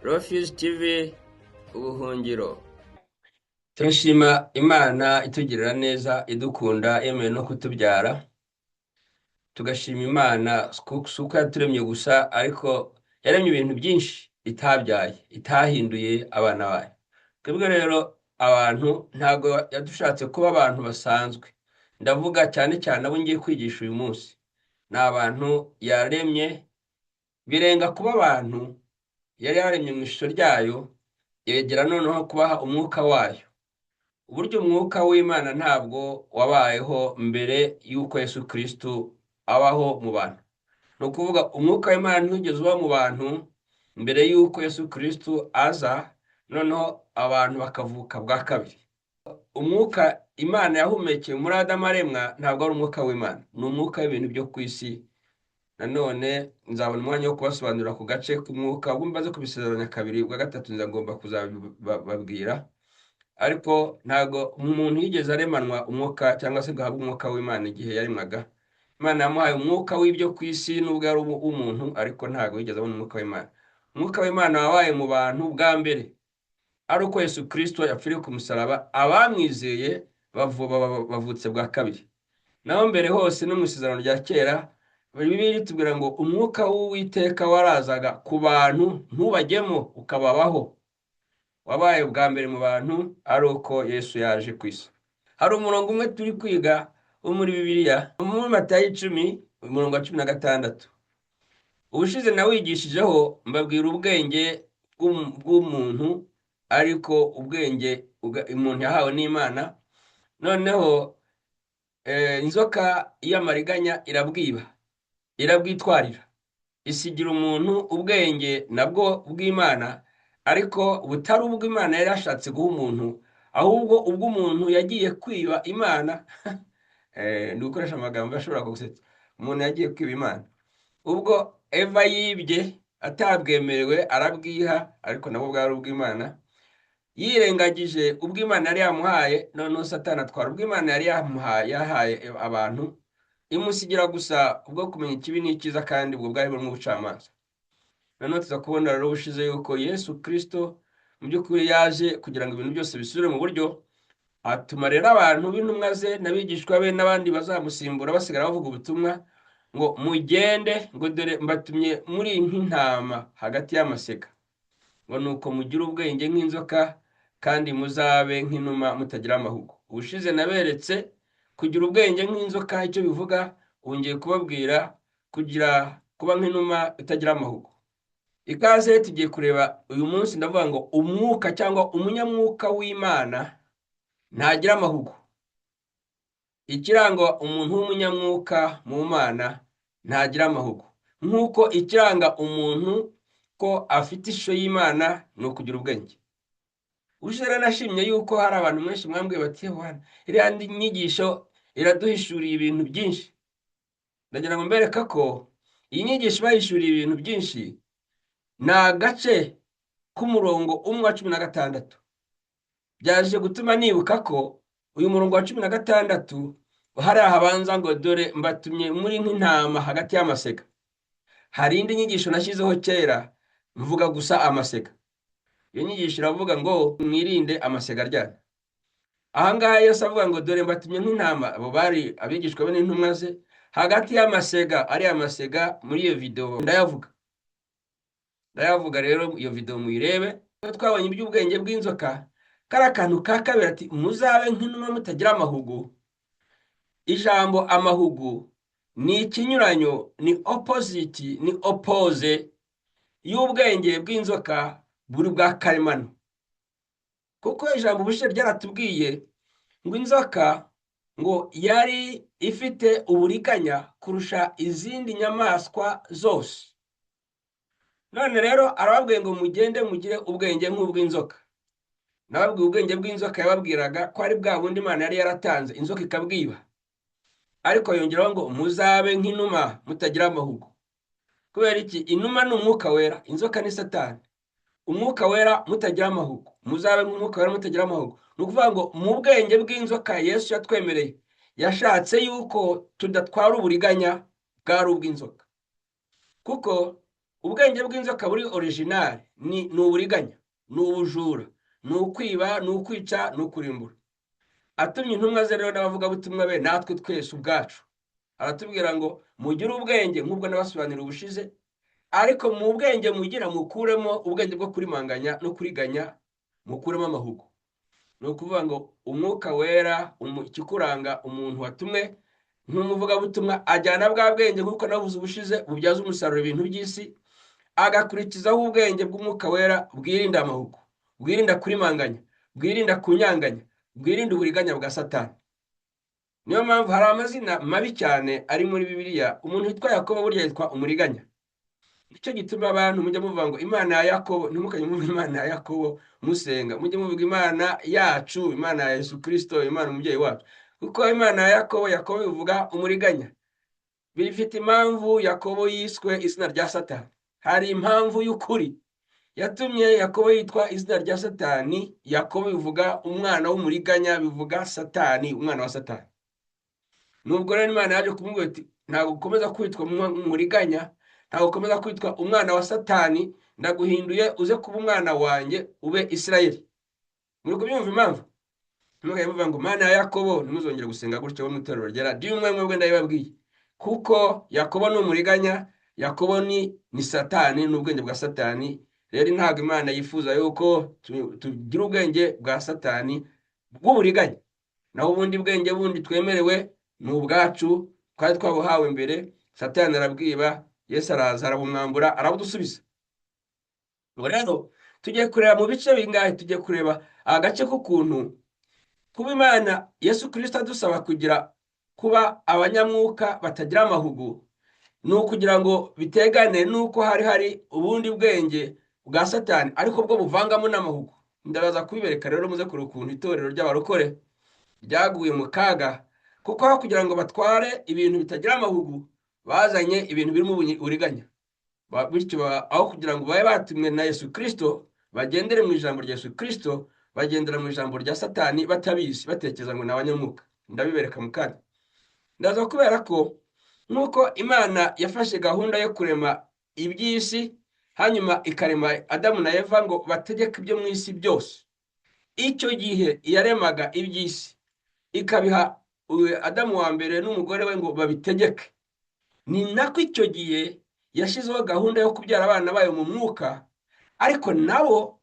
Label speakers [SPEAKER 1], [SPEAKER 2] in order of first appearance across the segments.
[SPEAKER 1] Refuge TV, ubuhungiro. Turashima Imana itugirira neza, idukunda, yemeye no kutubyara. Tugashima Imana si uko yaturemye gusa, ariko yaremye ibintu byinshi itabyaye, itahinduye abana bayo. Twebwe rero abantu ntabwo yadushatse kuba abantu basanzwe. Ndavuga cyane cyane abo ngiye kwigisha uyu munsi. Ni abantu yaremye, birenga kuba abantu yari yaremye mu ishusho ryayo, yegera noneho kubaha umwuka wayo. Uburyo umwuka w'Imana ntabwo wabayeho mbere y'uko Yesu Kristo abaho mu bantu. Ni ukuvuga umwuka w'Imana ntiwigeze uba mu bantu mbere y'uko Yesu Kristo aza, noneho abantu bakavuka bwa kabiri. Umwuka Imana yahumekeye muri Adamu aremwa ntabwo ari umwuka w'Imana, ni umwuka w'ibintu byo ku isi. Nanone nzabona umwanya wo kubasobanurira ku gace k'umwuka, ubwo mbaze kubisezeranya kabiri, ubwa gatatu nzagomba kuzababwira. Ariko ntabwo umuntu yigeze aremanwa umwuka cyangwa se ngo ahabwe umwuka w'Imana igihe yaremwaga. Imana yamuhaye umwuka w'ibyo ku isi nubwo yari uw'umuntu, ariko ntabwo yigeze abona umwuka w'Imana. Umwuka w'Imana wabaye mu bantu bwa mbere ari uko Yesu Kristo yapfiriye ku musaraba, abamwizeye bavutse bwa kabiri. Naho mbere hose no mu isezerano rya kera, Bibiliya itubwira ngo umwuka w'Uwiteka warazaga ku bantu ntubajyemo ukababaho. Wabaye ubwa mbere mu bantu ari uko Yesu yaje ku isi. Hari umurongo umwe turi kwiga wo muri Bibiliya, muri Matayo 10, umurongo wa 16. Ubushize nawigishijeho mbabwira ubwenge bw'umuntu, ariko ubwenge umuntu yahawe n'Imana. Noneho inzoka y'amariganya irabwiba, irabwitwarira, isigira umuntu ubwenge nabwo bw'Imana, ariko butari ubw'Imana yari yashatse guha umuntu, ahubwo ubw'umuntu yagiye kwiba Imana. Ndi gukoresha amagambo ashobora kugusetsa. Umuntu yagiye kwiba Imana. Ubwo Eva yibye atabwemerewe arabwiha, ariko nabwo bwari ubw'Imana. Yirengagije ubw'Imana yari yamuhaye, noneho Satani atwara ubw'Imana yari yamuhaye, yahaye abantu, imusigira gusa ubwo kumenya ikibi n'icyiza, kandi ubwo bwari burimo ubucamanza. Noneho tuza kubona rero ubushize yuko Yesu Kristo mu by'ukuri yaje kugira ngo ibintu byose bisubire mu buryo, atuma rero abantu b'intumwa ze n'abigishwa be n'abandi bazamusimbura basigara bavuga ubutumwa ngo mugende, ngo dore mbatumye muri nk'intama hagati y'amasega, ngo nuko mugire ubwenge nk'inzoka kandi muzabe nk'inuma mutagira amahugu. Ubushize naberetse kugira ubwenge nk'inzoka icyo bivuga, ubu ngiye kubabwira kuba nk'inuma itagira amahugu. Ikaze tugiye kureba uyu munsi, ndavuga ngo umwuka cyangwa umunyamwuka w'Imana ntagira amahugu. Ikiranga umuntu w'umunyamwuka mu Mana ntagira amahugu, nk'uko ikiranga umuntu ko afite ishusho y'Imana ni ukugira ubwenge. Ubushize rero nashimye yuko hari abantu benshi mwambwiye bati Yohana, iriya nyigisho iraduhishuriye ibintu byinshi. Ndagira ngo mbereke ko iyi nyigisho ibahishuriye ibintu byinshi ni agace k'umurongo umwe wa 16. Byaje gutuma nibuka ko uyu murongo wa 16 hari ahabanza ngo dore mbatumye muri nk'intama hagati y'amasega. Hari indi nyigisho nashyizeho kera mvuga gusa amasega. Iyo nyigisho iravuga ngo mwirinde amasega aryana. Aha ngaha Yesu avuga ngo dore mbatumye nk'intama, abo bari abigishwa be n'intumwa ze, hagati y'amasega, ari amasega muri iyo video ndayavuga. Ndayavuga rero iyo video muyirebe. Twabonye iby'ubwenge bw'inzoka, kari akantu ka kabiri ati muzabe nk'inuma mutagira amahugu. Ijambo amahugu ni ikinyuranyo, ni opposite, ni oppose y'ubwenge bw'inzoka buri bwa karemano. Kuko ijambo ubushize ryaratubwiye ngo inzoka ngo yari ifite uburiganya kurusha izindi nyamaswa zose. None rero arababwiye ngo mugende mugire ubwenge nk'ubw'inzoka. Nababwiye ubwenge bw'inzoka yababwiraga ko ari bwa bundi Imana yari yaratanze, inzoka ikabwiba. Ariko yongeraho ngo muzabe nk'inuma mutagira amahugu. Kubera iki? Inuma ni umwuka wera, inzoka ni Satani. Umwuka wera mutagira amahugu, muzabe nk'umwuka wera mutagira amahugu. Ni ukuvuga ngo mu bwenge bw'inzoka Yesu yatwemereye, yashatse yuko tudatwara uburiganya bwari ubw'inzoka. Kuko Ubwenge bw'inzoka buri original ni uburiganya, ni ubujura, ni ukwiba, ni ukwica, ni ukurimbura. Atumye intumwa ze rero n'abavugabutumwa be, natwe twese ubwacu, aratubwira ngo mugire ubwenge nk'ubwo nabasobanurira ubushize, ariko mu bwenge mugira mukuremo ubwenge bwo kurimanganya no kuriganya, mukuremo amahugu. Ni ukuvuga ngo Umwuka Wera, ikikuranga umuntu watumwe nk'umuvugabutumwa, ajyana bwa bwenge nk'uko nabuze ubushize bubyaza umusaruro ibintu by'isi, agakurikizaho ubwenge bw'Umwuka Wera bwirinda amahugu, bwirinda kurimanganya, bwirinda kunyanganya, bwirinda uburiganya bwa Satani. Niyo mpamvu hari amazina mabi cyane ari muri Bibiliya. Umuntu witwa Yakobo burya yitwa umuriganya. Nicyo gituma abantu mujya muvuga ngo Imana ya Yakobo, ntimukajye muvuga Imana ya Yakobo musenga, mujye muvuga Imana yacu, Imana ya Yesu Kirisito, Imana umubyeyi wacu, kuko Imana ya Yakobo, Yakobo bivuga umuriganya. Bifite impamvu Yakobo yiswe izina rya Satani. Hari impamvu y'ukuri yatumye Yakobo yitwa izina rya Satani. Yakobo bivuga umwana w'umuriganya, bivuga Satani, umwana wa Satani. Nubwo rero Imana yaje kumubwira iti: "Ntabwo ukomeza kwitwa umuriganya, ntabwo ukomeza kwitwa umwana wa Satani, ndaguhinduye uze kuba umwana wanjye, ube Isirayeli." Muri kubyumva impamvu? Ntimukajye muvuga ngo Mana ya Yakobo, ntimuzongere gusenga gutyo bo mu itorero ryera ry'umwe mwebwe, ndabibabwiye, kuko Yakobo ni umuriganya, Yakobo ni Satani, ni ubwenge bwa Satani. Rero ntabwo Imana yifuza yuko tugira ubwenge bwa Satani bw'uburiganya. Naho ubundi bwenge bundi twemerewe ni ubwacu twari twabuhawe mbere, Satani arabwiba, Yesu araza arabumwambura, arabudusubiza. Ubwo rero tugiye kureba mu bice bingahe? Tugiye kureba agace k'ukuntu kuba Imana Yesu Kirisito adusaba kugira kuba abanyamwuka batagira amahugu, ni ukugira ngo bitegane n'uko hari ubundi bwenge bwa Satani ariko bwo buvangamo n'amahugu. Ndabaza kubibereka rero, muze kureba ukuntu itorero ry'abarokore ryaguye mu kaga, kuko aho kugira ngo batware ibintu bitagira amahugu, bazanye ibintu birimo uburiganya. Bityo aho kugira ngo babe batumwe na Yesu Kirisito, bagendere mu ijambo rya Yesu Kirisito, bagendera mu ijambo rya Satani batabizi, batekereza ngo ni abanyamwuka. Ndabibereka mu kanya. Ndaza kubera ko nk'uko Imana yafashe gahunda yo kurema iby'isi, hanyuma ikarema Adamu na Eva ngo bategeke ibyo mu isi byose, icyo gihe yaremaga iby'isi ikabiha Adamu wa mbere n'umugore we ngo babitegeke, ni nako icyo gihe yashyizeho gahunda yo kubyara abana bayo mu mwuka, ariko nabo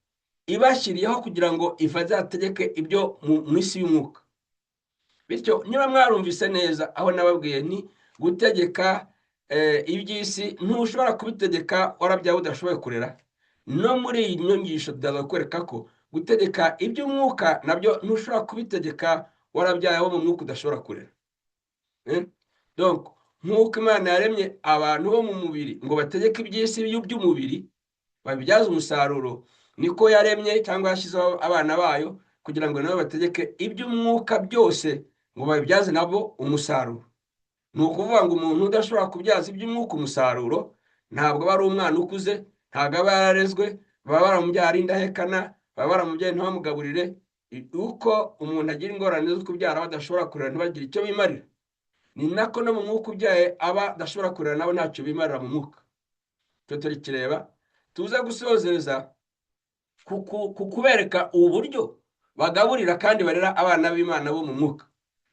[SPEAKER 1] ibashyiriyeho kugira ngo izategeke ibyo mu isi y'umwuka. Bityo niba mwarumvise neza aho nababwiye ni gutegeka iby'isi, ntushobora kubitegeka warabyawe udashoboye kurera. No muri iyi nyongisho tuzaza kwereka ko gutegeka iby'umwuka nabyo ntushobora kubitegeka warabyaye abo mu mwuka udashobora kurera. Donc nk'uko Imana yaremye abantu bo mu mubiri ngo bategeke iby'isi by'umubiri babibyaze umusaruro, niko yaremye cyangwa yashyizeho abana bayo kugira ngo nabo bategeke iby'umwuka byose ngo babibyaze nabo umusaruro. Ni ukuvuga ngo umuntu udashobora kubyaza iby'umwuka umusaruro ntabwo aba ari umwana ukuze, ntabwo aba yararezwe, baba baramubyaye ari indahekana, baba baramubyaye ntibamugaburire. Uko umuntu agira ingorane zo kubyara badashobora kurera, ntibagire icyo bimarira, ni nako no mu mwuka ubyaye aba adashobora kurera nabo ntacyo bimarira mu mwuka. Icyo turikireba, tuze gusozereza ku kubereka uburyo bagaburira kandi barera abana b'Imana bo mu mwuka,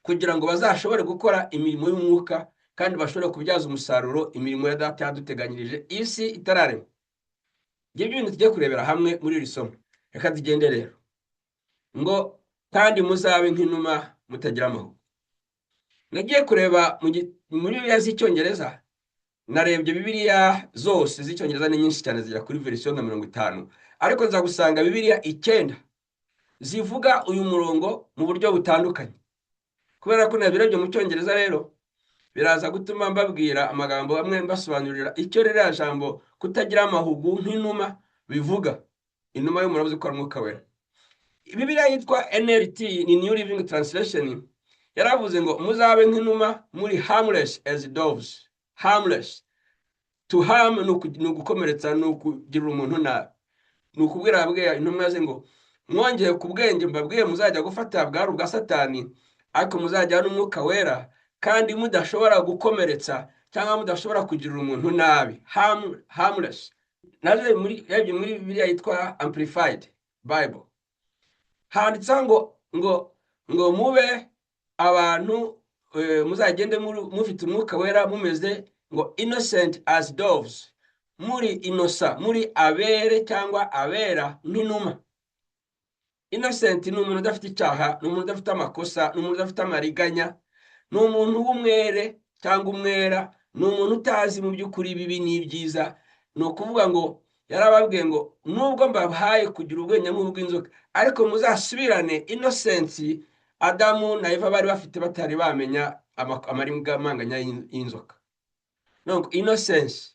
[SPEAKER 1] kugira ngo bazashobore gukora imirimo y'umwuka kandi bashobore kubyaza umusaruro imirimo ya Data yaduteganyirije isi itararemwa. Ngibyo ibintu tugiye kurebera hamwe muri iri somo. Reka tugende rero. Ngo kandi muzabe nk'inuma mutagira amahugu. Nagiye kureba muri Bibiliya z'Icyongereza, narebye Bibiliya zose z'Icyongereza, ni nyinshi cyane, zigera kuri verisiyo nka 50, ariko nza gusanga Bibiliya 9 zivuga uyu murongo mu buryo butandukanye. Kubera ko nabirebye mu Cyongereza rero, biraza gutuma mbabwira amagambo amwe, mbasobanurira icyo ririya jambo kutagira amahugu nk'inuma bivuga. Inuma yo murabizi ko ari Umwuka Wera. Bibiliya yitwa NLT, ni New Living Translation, yaravuze ngo muzabe nk'inuma muri harmless as doves. Harmless, to harm ni ugukomeretsa, ni ukugirira umuntu nabi. Ni ukubwira ababwiye intumwa ze ngo mwongeye ku bwenge mbabwiye muzajya gufata bwari ubwa Satani, ariko muzajya n'Umwuka Wera kandi mudashobora gukomeretsa cyangwa mudashobora kugirira umuntu nabi. Harmless. Naje muri, yarebye muri Bibiliya yitwa Amplified Bible, handitseho ngo mube abantu, muzagende mufite Umwuka Wera, mumeze ngo innocent as doves, muri innocent, muri abere cyangwa abera nk'inuma. Innocent ni umuntu udafite icyaha, ni umuntu udafite amakosa, ni umuntu udafite amariganya, ni umuntu w'umwere cyangwa umwera, ni umuntu utazi mu by'ukuri ibibi n'ibyiza. Ni ukuvuga ngo yarababwiye ngo nubwo mbahaye kugira ubwenge nk'ubw'inzoka, ariko muzasubirane innocence Adamu na Eva bari bafite batari bamenya amarimanganya y'inzoka. Donc innocence,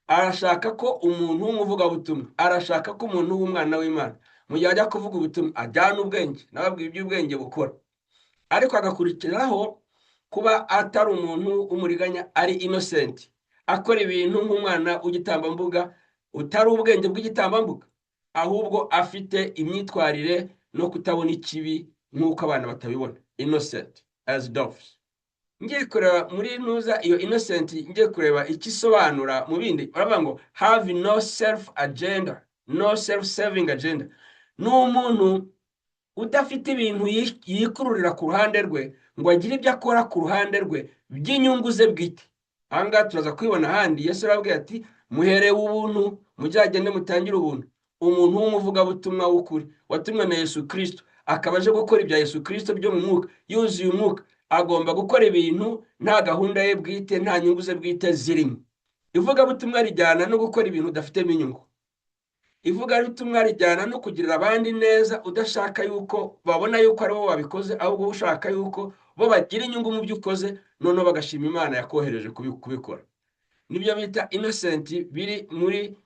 [SPEAKER 1] arashaka ko umuntu w'umuvugabutumwa, arashaka ko umuntu w'umwana w'Imana, mu gihe ajya kuvuga ubutumwa, ajyana ubwenge. Nababwiye iby'ubwenge bukora, ariko agakurikiraho kuba atari umuntu w'umuriganya, ari innocent, akora ibintu nk'umwana w'igitambambuga, utari ubwenge bw'igitambambuga, ahubwo afite imyitwarire no kutabona ikibi nk'uko abana batabibona, innocent as doves. Ngiye kureba muri ntuza iyo innocent, ngiye kureba icyo isobanura mu bindi, baravuga ngo have no self agenda, no self serving agenda. Ni umuntu udafite ibintu yikururira ku ruhande rwe, ngo agire ibyo akora ku ruhande rwe by'inyungu ze bwite. Aha ngaha turaza kwibona ahandi Yesu arababwira ati: "Muherewe ubuntu, muzagende mutangire ubuntu." Umuntu w'umuvugabutumwa w'ukuri watumwe na Yesu Kirisito, akaba aje gukora ibya Yesu Kirisito byo mu mwuka, yuzuye umwuka, agomba gukora ibintu nta gahunda ye bwite, nta nyungu ze bwite zirimo. Ivugabutumwa rijyana no gukora ibintu udafitemo inyungu. Ivugabutumwa rijyana no kugirira abandi neza, udashaka yuko babona yuko ari bo babikoze, ahubwo ushaka yuko bo bagira inyungu mu byo ukoze, noneho bagashima Imana yakohereje kubikora. Nibyo bita innocent biri muri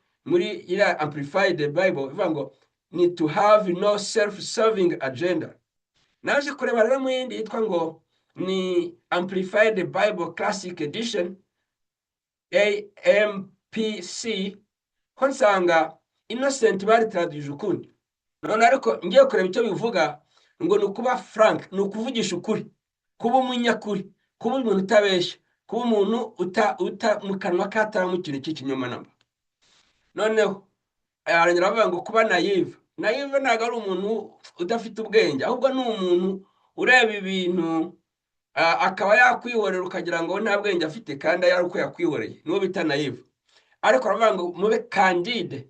[SPEAKER 1] iriya Amplified Bible, ivuga ngo ni to have no self serving agenda. Naje kureba rero mu yindi yitwa ngo ni Amplified Bible Classic Edition, AMPC, ho nsanga innocent bari traduije ukundi none. Ariko ngiye kureba icyo bivuga, ngo ni ukuba frank, ni ukuvugisha ukuri, kuba umunyakuri, kuba umuntu utabeshya, kuba umuntu uta mu kanwa katabamo ikintu cy'ikinyoma namba. Noneho arongera avuga ngo kuba naive. Naive ntabwo ari umuntu udafite ubwenge, ahubwo ni umuntu ureba ibintu, akaba yakwihorera, ukagira ngo nta bwenge afite kandi ari uko yakwihoreye. Niwo bita naive. Ariko aravuga ngo mube candide.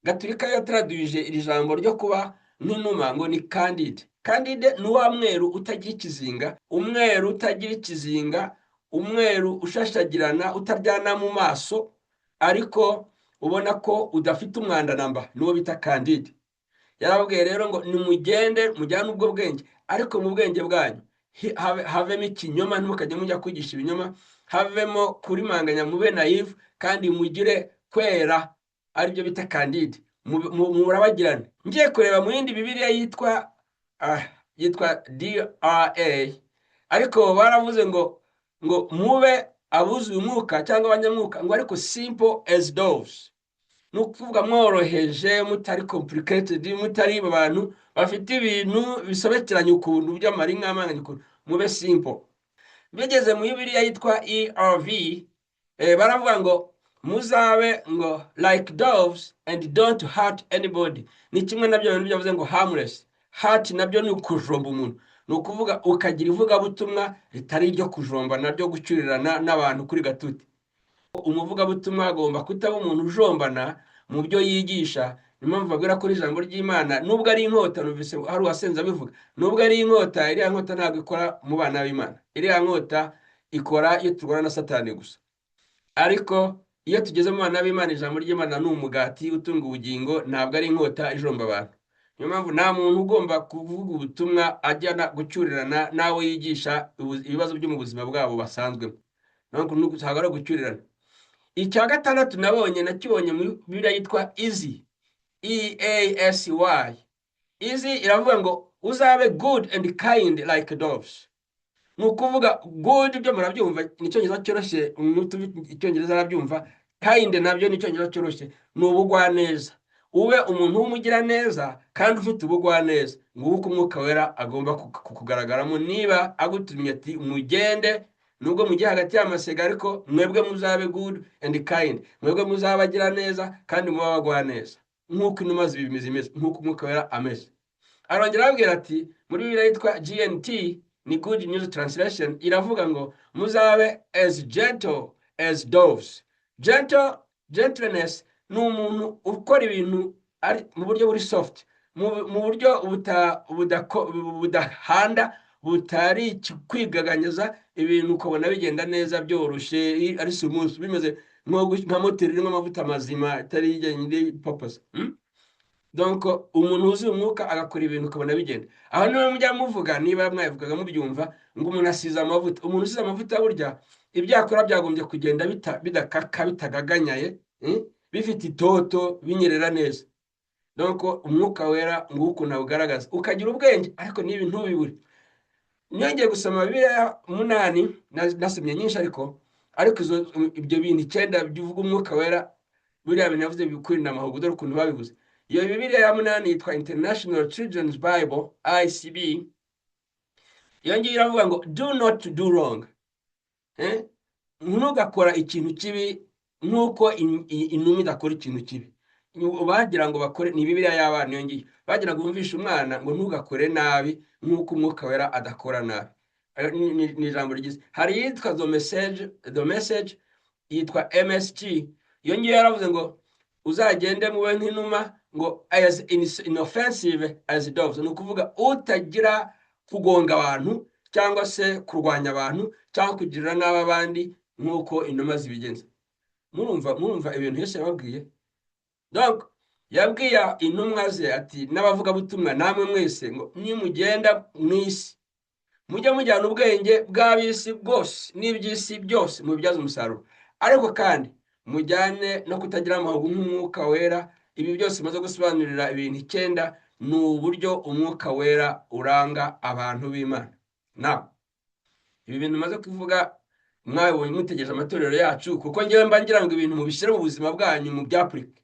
[SPEAKER 1] Gaturika yatraduje iri jambo ryo kuba nk'inuma ngo ni candide. Candide ni wa mweru utagira ikizinga, umweru utagira ikizinga, umweru ushashagirana, utaryana mu maso, ariko ubona ko udafite umwanda namba, niwo bita candide. Yarababwiye rero ngo nimugende mujyane ubwo bwenge, ariko mu bwenge bwanyu havemo ikinyoma, ntimukajye mujya kwigisha ibinyoma, havemo kurimanganya, mube naive kandi mugire kwera, aribyo bita candide, murabagirane. Ngiye kureba mu yindi Bibiliya yitwa DRA, ariko baravuze ngo mube abuzuye umwuka cyangwa abanyamwuka, ngo ariko simple as doves, ni ukuvuga mworoheje, mutari complicated, mutari abantu bafite ibintu bisobekeranye ukuntu by'amaringamanganya ukuntu, mube simple. Bigeze mu Bibiliya yitwa ERV, baravuga ngo muzabe ngo like doves and don't hurt anybody. Ni kimwe nabyo bintu byavuze ngo harmless. Hurt nabyo ni ukujomba umuntu, ni ukuvuga ukagira ivugabutumwa ritari iryo kujomba, naryo gucyurirana n'abantu kuri gatuti. Umuvugabutumwa agomba kutaba umuntu ujombana mu byo yigisha. Niyo mpamvu babwira ko ijambo ry'Imana, nubwo ari inkota, numvise hari uwasenze abivuga, nubwo ari inkota, iriya nkota ntabwo ikora mu bana b'Imana. Iriya nkota ikora iyo turwana na Satani gusa, ariko iyo tugeze mu bana b'Imana, ijambo ry'Imana ni umugati utunga ubugingo, ntabwo ari inkota ijomba abantu. Niyo mpamvu nta muntu ugomba kuvuga ubutumwa ajyana gucyurirana n'abo yigisha ibibazo byo mu buzima bwabo basanzwemo. Ntabwo ari ugucyurirana. Icya gatandatu nabonye, nakibonye muri Bibiliya yitwa Easy, EASY. Easy iravuga ngo uzabe good and kind like doves. Ni ukuvuga good byo murabyumva, ni icyongereza cyoroshye, icyongereza arabyumva. Kind nabyo ni icyongereza cyoroshye, ni ubugwaneza. Ube umuntu w'umugiraneza kandi ufite ubugwaneza. Nguko uko Umwuka Wera agomba kukugaragaramo niba agutumye ati mugende. Nubwo mugiye hagati y'amasega, ariko mwebwe muzabe good and kind, mwebwe muzabagira neza kandi muba bagwa neza, nk'uko inuma zimeze, nk'uko Umwuka Wera ameze. Arongera arababwira ati, muri Bibiliya yitwa GNT, ni Good News Translation, iravuga ngo muzabe as gentle as doves. Gentle, gentleness ni umuntu ukora ibintu ari mu buryo buri soft, mu buryo budahanda, butari kwigaganyiza ibintu, ukabona bigenda neza, byoroshye, ari smooth, bimeze nka moteri irimo amavuta mazima, itari ijyanye ipapasa. Donc umuntu wuzuye Umwuka agakora ibintu ukabona bigenda. Aho niba mujya muvuga, niba mwabivugaga mubyumva, ngo umuntu asize amavuta. Umuntu usize amavuta burya ibyo yakora byagombye kugenda bidakaka, bitagaganyaye, bifite itoto, binyerera neza. Donc Umwuka Wera nguwo ukuntu awugaragaza, ukagira ubwenge, ariko n'ibi ntubibure. Nongeye gusoma Bibiliya munani, nasomye nyinshi, ariko ibyo bintu icyenda bivuga Umwuka Wera, buriya bintu yavuze bikurinda amahugu, dore ukuntu babivuze. Iyo Bibiliya ya munani yitwa International Children's Bible, ICB. Iyo ngiyo iravuga ngo "Do not do wrong", eh? Ntugakora ikintu kibi nk'uko inuma idakora ikintu kibi. Bagira ngo bakore, ni Bibiliya y'abana iyo ngiyo, bagira ngo bumvishe umwana ngo ntugakore nabi nk'uko Umwuka Wera adakora nabi. Ni ijambo ryiza. Hari iyitwa The Message, The Message yitwa MSG. Iyo ngiyo yaravuze ngo uzagende mube nk'inuma, ngo as inoffensive as doves, ni ukuvuga utagira kugonga abantu cyangwa se kurwanya abantu cyangwa kugirira nabi abandi nk'uko inuma zibigenza. Murumva ibintu Yesu yababwiye. Donc yabwiye intumwa ze ati n'abavugabutumwa namwe mwese ngo nimugenda mu isi, mujye mujyana ubwenge bw'ab'isi bwose n'iby'isi byose, mubibyaze umusaruro, ariko kandi mujyane no kutagira amahugu nk'Umwuka Wera. Ibi byose maze gusobanurira, ibintu icyenda, ni uburyo Umwuka Wera uranga abantu b'Imana. Nawe ibi bintu maze kuvuga mwabibonye mutegereje amatorero yacu, kuko ngewe mba ngira ngo ibintu mubishyire mu buzima bwanyu, mu byapurike.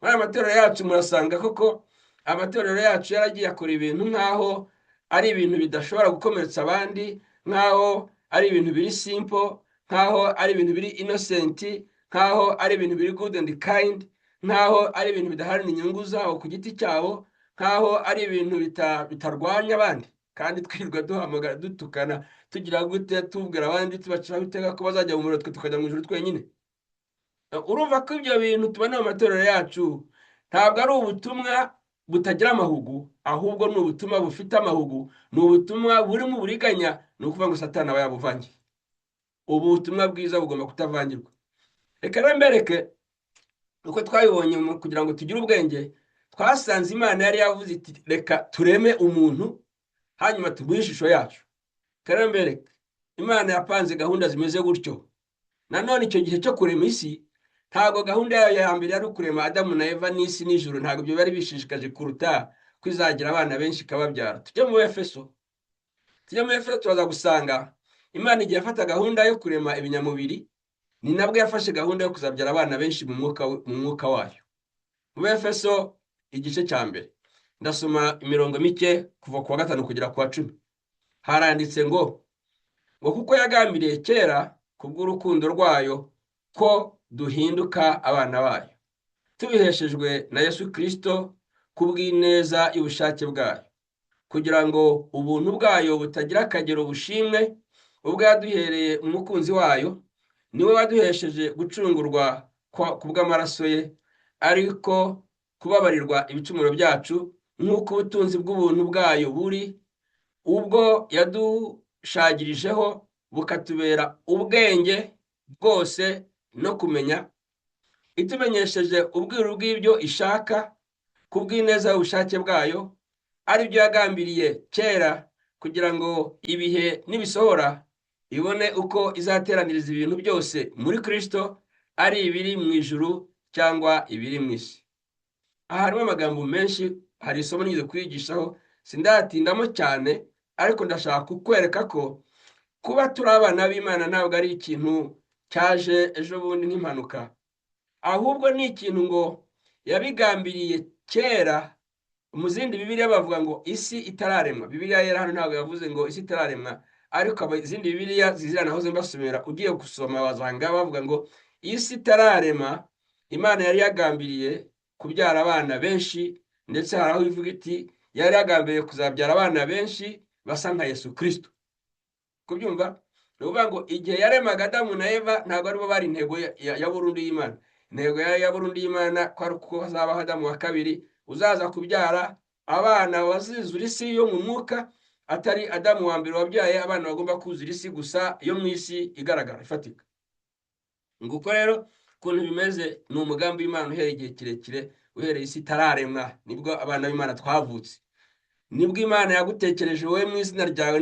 [SPEAKER 1] Muri aya matorero yacu murasanga koko amatorero yacu yaragiye akora ibintu nk'aho ari ibintu bidashobora gukomeretsa abandi, nk'aho ari ibintu biri simple, nk'aho ari ibintu biri innocent, nk'aho ari ibintu biri good and kind, nk'aho ari ibintu bidaharanira inyungu zabo ku giti cyabo, nk'aho ari ibintu bitarwanya abandi, kandi twirirwa duhamagara, dutukana, tugira gute, tubwira abandi, tubaciraho iteka ko bazajya mu muriro, twe tukajya mu ijuru twenyine. Urumva ko ibyo bintu tubona mu matorero yacu ntabwo ari ubutumwa butagira amahugu, ahubwo ni ubutumwa bufite amahugu, ni ubutumwa burimo uburiganya, ni ukuvuga ngo Satani aba yabuvangiye. Ubu butumwa bwiza bugomba kutavangirwa. Reka rero mbereke uko twabibonye kugira ngo tugire ubwenge. Twasanze Imana yari yavuze iti reka tureme umuntu, hanyuma tumuhe ishusho yacu. Reka rero mbereke, Imana yapanze gahunda zimeze gutyo. Nanone icyo gihe cyo kurema isi, ntabwo gahunda yayo ya mbere yari ukurema Adamu na Eva n'isi n'ijuru. Ntabwo ibyo bari bishishikaje kuruta ko izagira abana benshi ikababyara. Tujye mu Efeso, tujye mu Efeso, turaza gusanga Imana igihe yafata gahunda yo kurema ibinyamubiri, ni nabwo yafashe gahunda yo kuzabyara abana benshi mu mwuka wayo. Mu Efeso igice cya mbere, ndasoma imirongo mike kuva ku wa 5 kugera ku wa 10. Haranditse ngo kuko yagambiriye kera kubw'urukundo rwayo ko duhinduka abana bayo, tubiheshejwe na Yesu Kirisito kubw'ineza y'ubushake bwayo, kugira ngo ubuntu bwayo butagira akagero bushimwe, ubwo yaduhereye umukunzi wayo. Niwe waduhesheje gucungurwa ku bw'amaraso ye, ariko kubabarirwa ibicumuro byacu, nk'uko ubutunzi bw'ubuntu bwayo buri, ubwo yadushagirijeho bukatubera ubwenge bwose no kumenya, itumenyesheje ubwiru bw'ibyo ishaka ku bw'ineza y'ubushake bwayo, ari byo yagambiriye kera, kugira ngo ibihe nibisohora ibone uko izateraniriza ibintu byose muri Kristo, ari ibiri mu ijuru cyangwa ibiri mu isi. Aha harimo amagambo menshi, hari isomo nigeze kwigishaho, sindatindamo cyane, ariko ndashaka kukwereka ko kuba turi abana b'Imana ntabwo ari ikintu cyaje ejo bundi nk'impanuka, ahubwo ni ikintu ngo yabigambiriye kera. Mu zindi Bibiliya bavuga ngo isi itararemwa. Bibiliya Yera hano ntabwo yavuze ngo isi itararemwa, Ariko izindi Bibiliya zizira nahoze mbasomera, ugiye gusoma wasanga bavuga ngo isi itararema, Imana yari yagambiriye kubyara abana benshi. Ndetse hari aho ivuga iti yari yagambiriye kuzabyara abana benshi basa nka Yesu Kristo. Kubyumva ni ukuvuga ngo igihe yaremaga Adamu na Eva, ntabwo aribo bari intego ya burundu y'Imana. Intego ya burundu y'Imana ko ari uko hazabaho Adamu wa kabiri uzaza kubyara abana bazuzura isi yo mu mwuka, atari Adamu wa mbere wabyaye abana bagomba kuzura isi gusa yo mu isi igaragara ifatika. Nguko rero ukuntu bimeze. Ni umugambi w'Imana uhereye igihe kirekire, uhereye isi itararemwa, nibwo abana b'Imana twavutse, nibwo Imana yagutekereje wowe mu izina ryawe,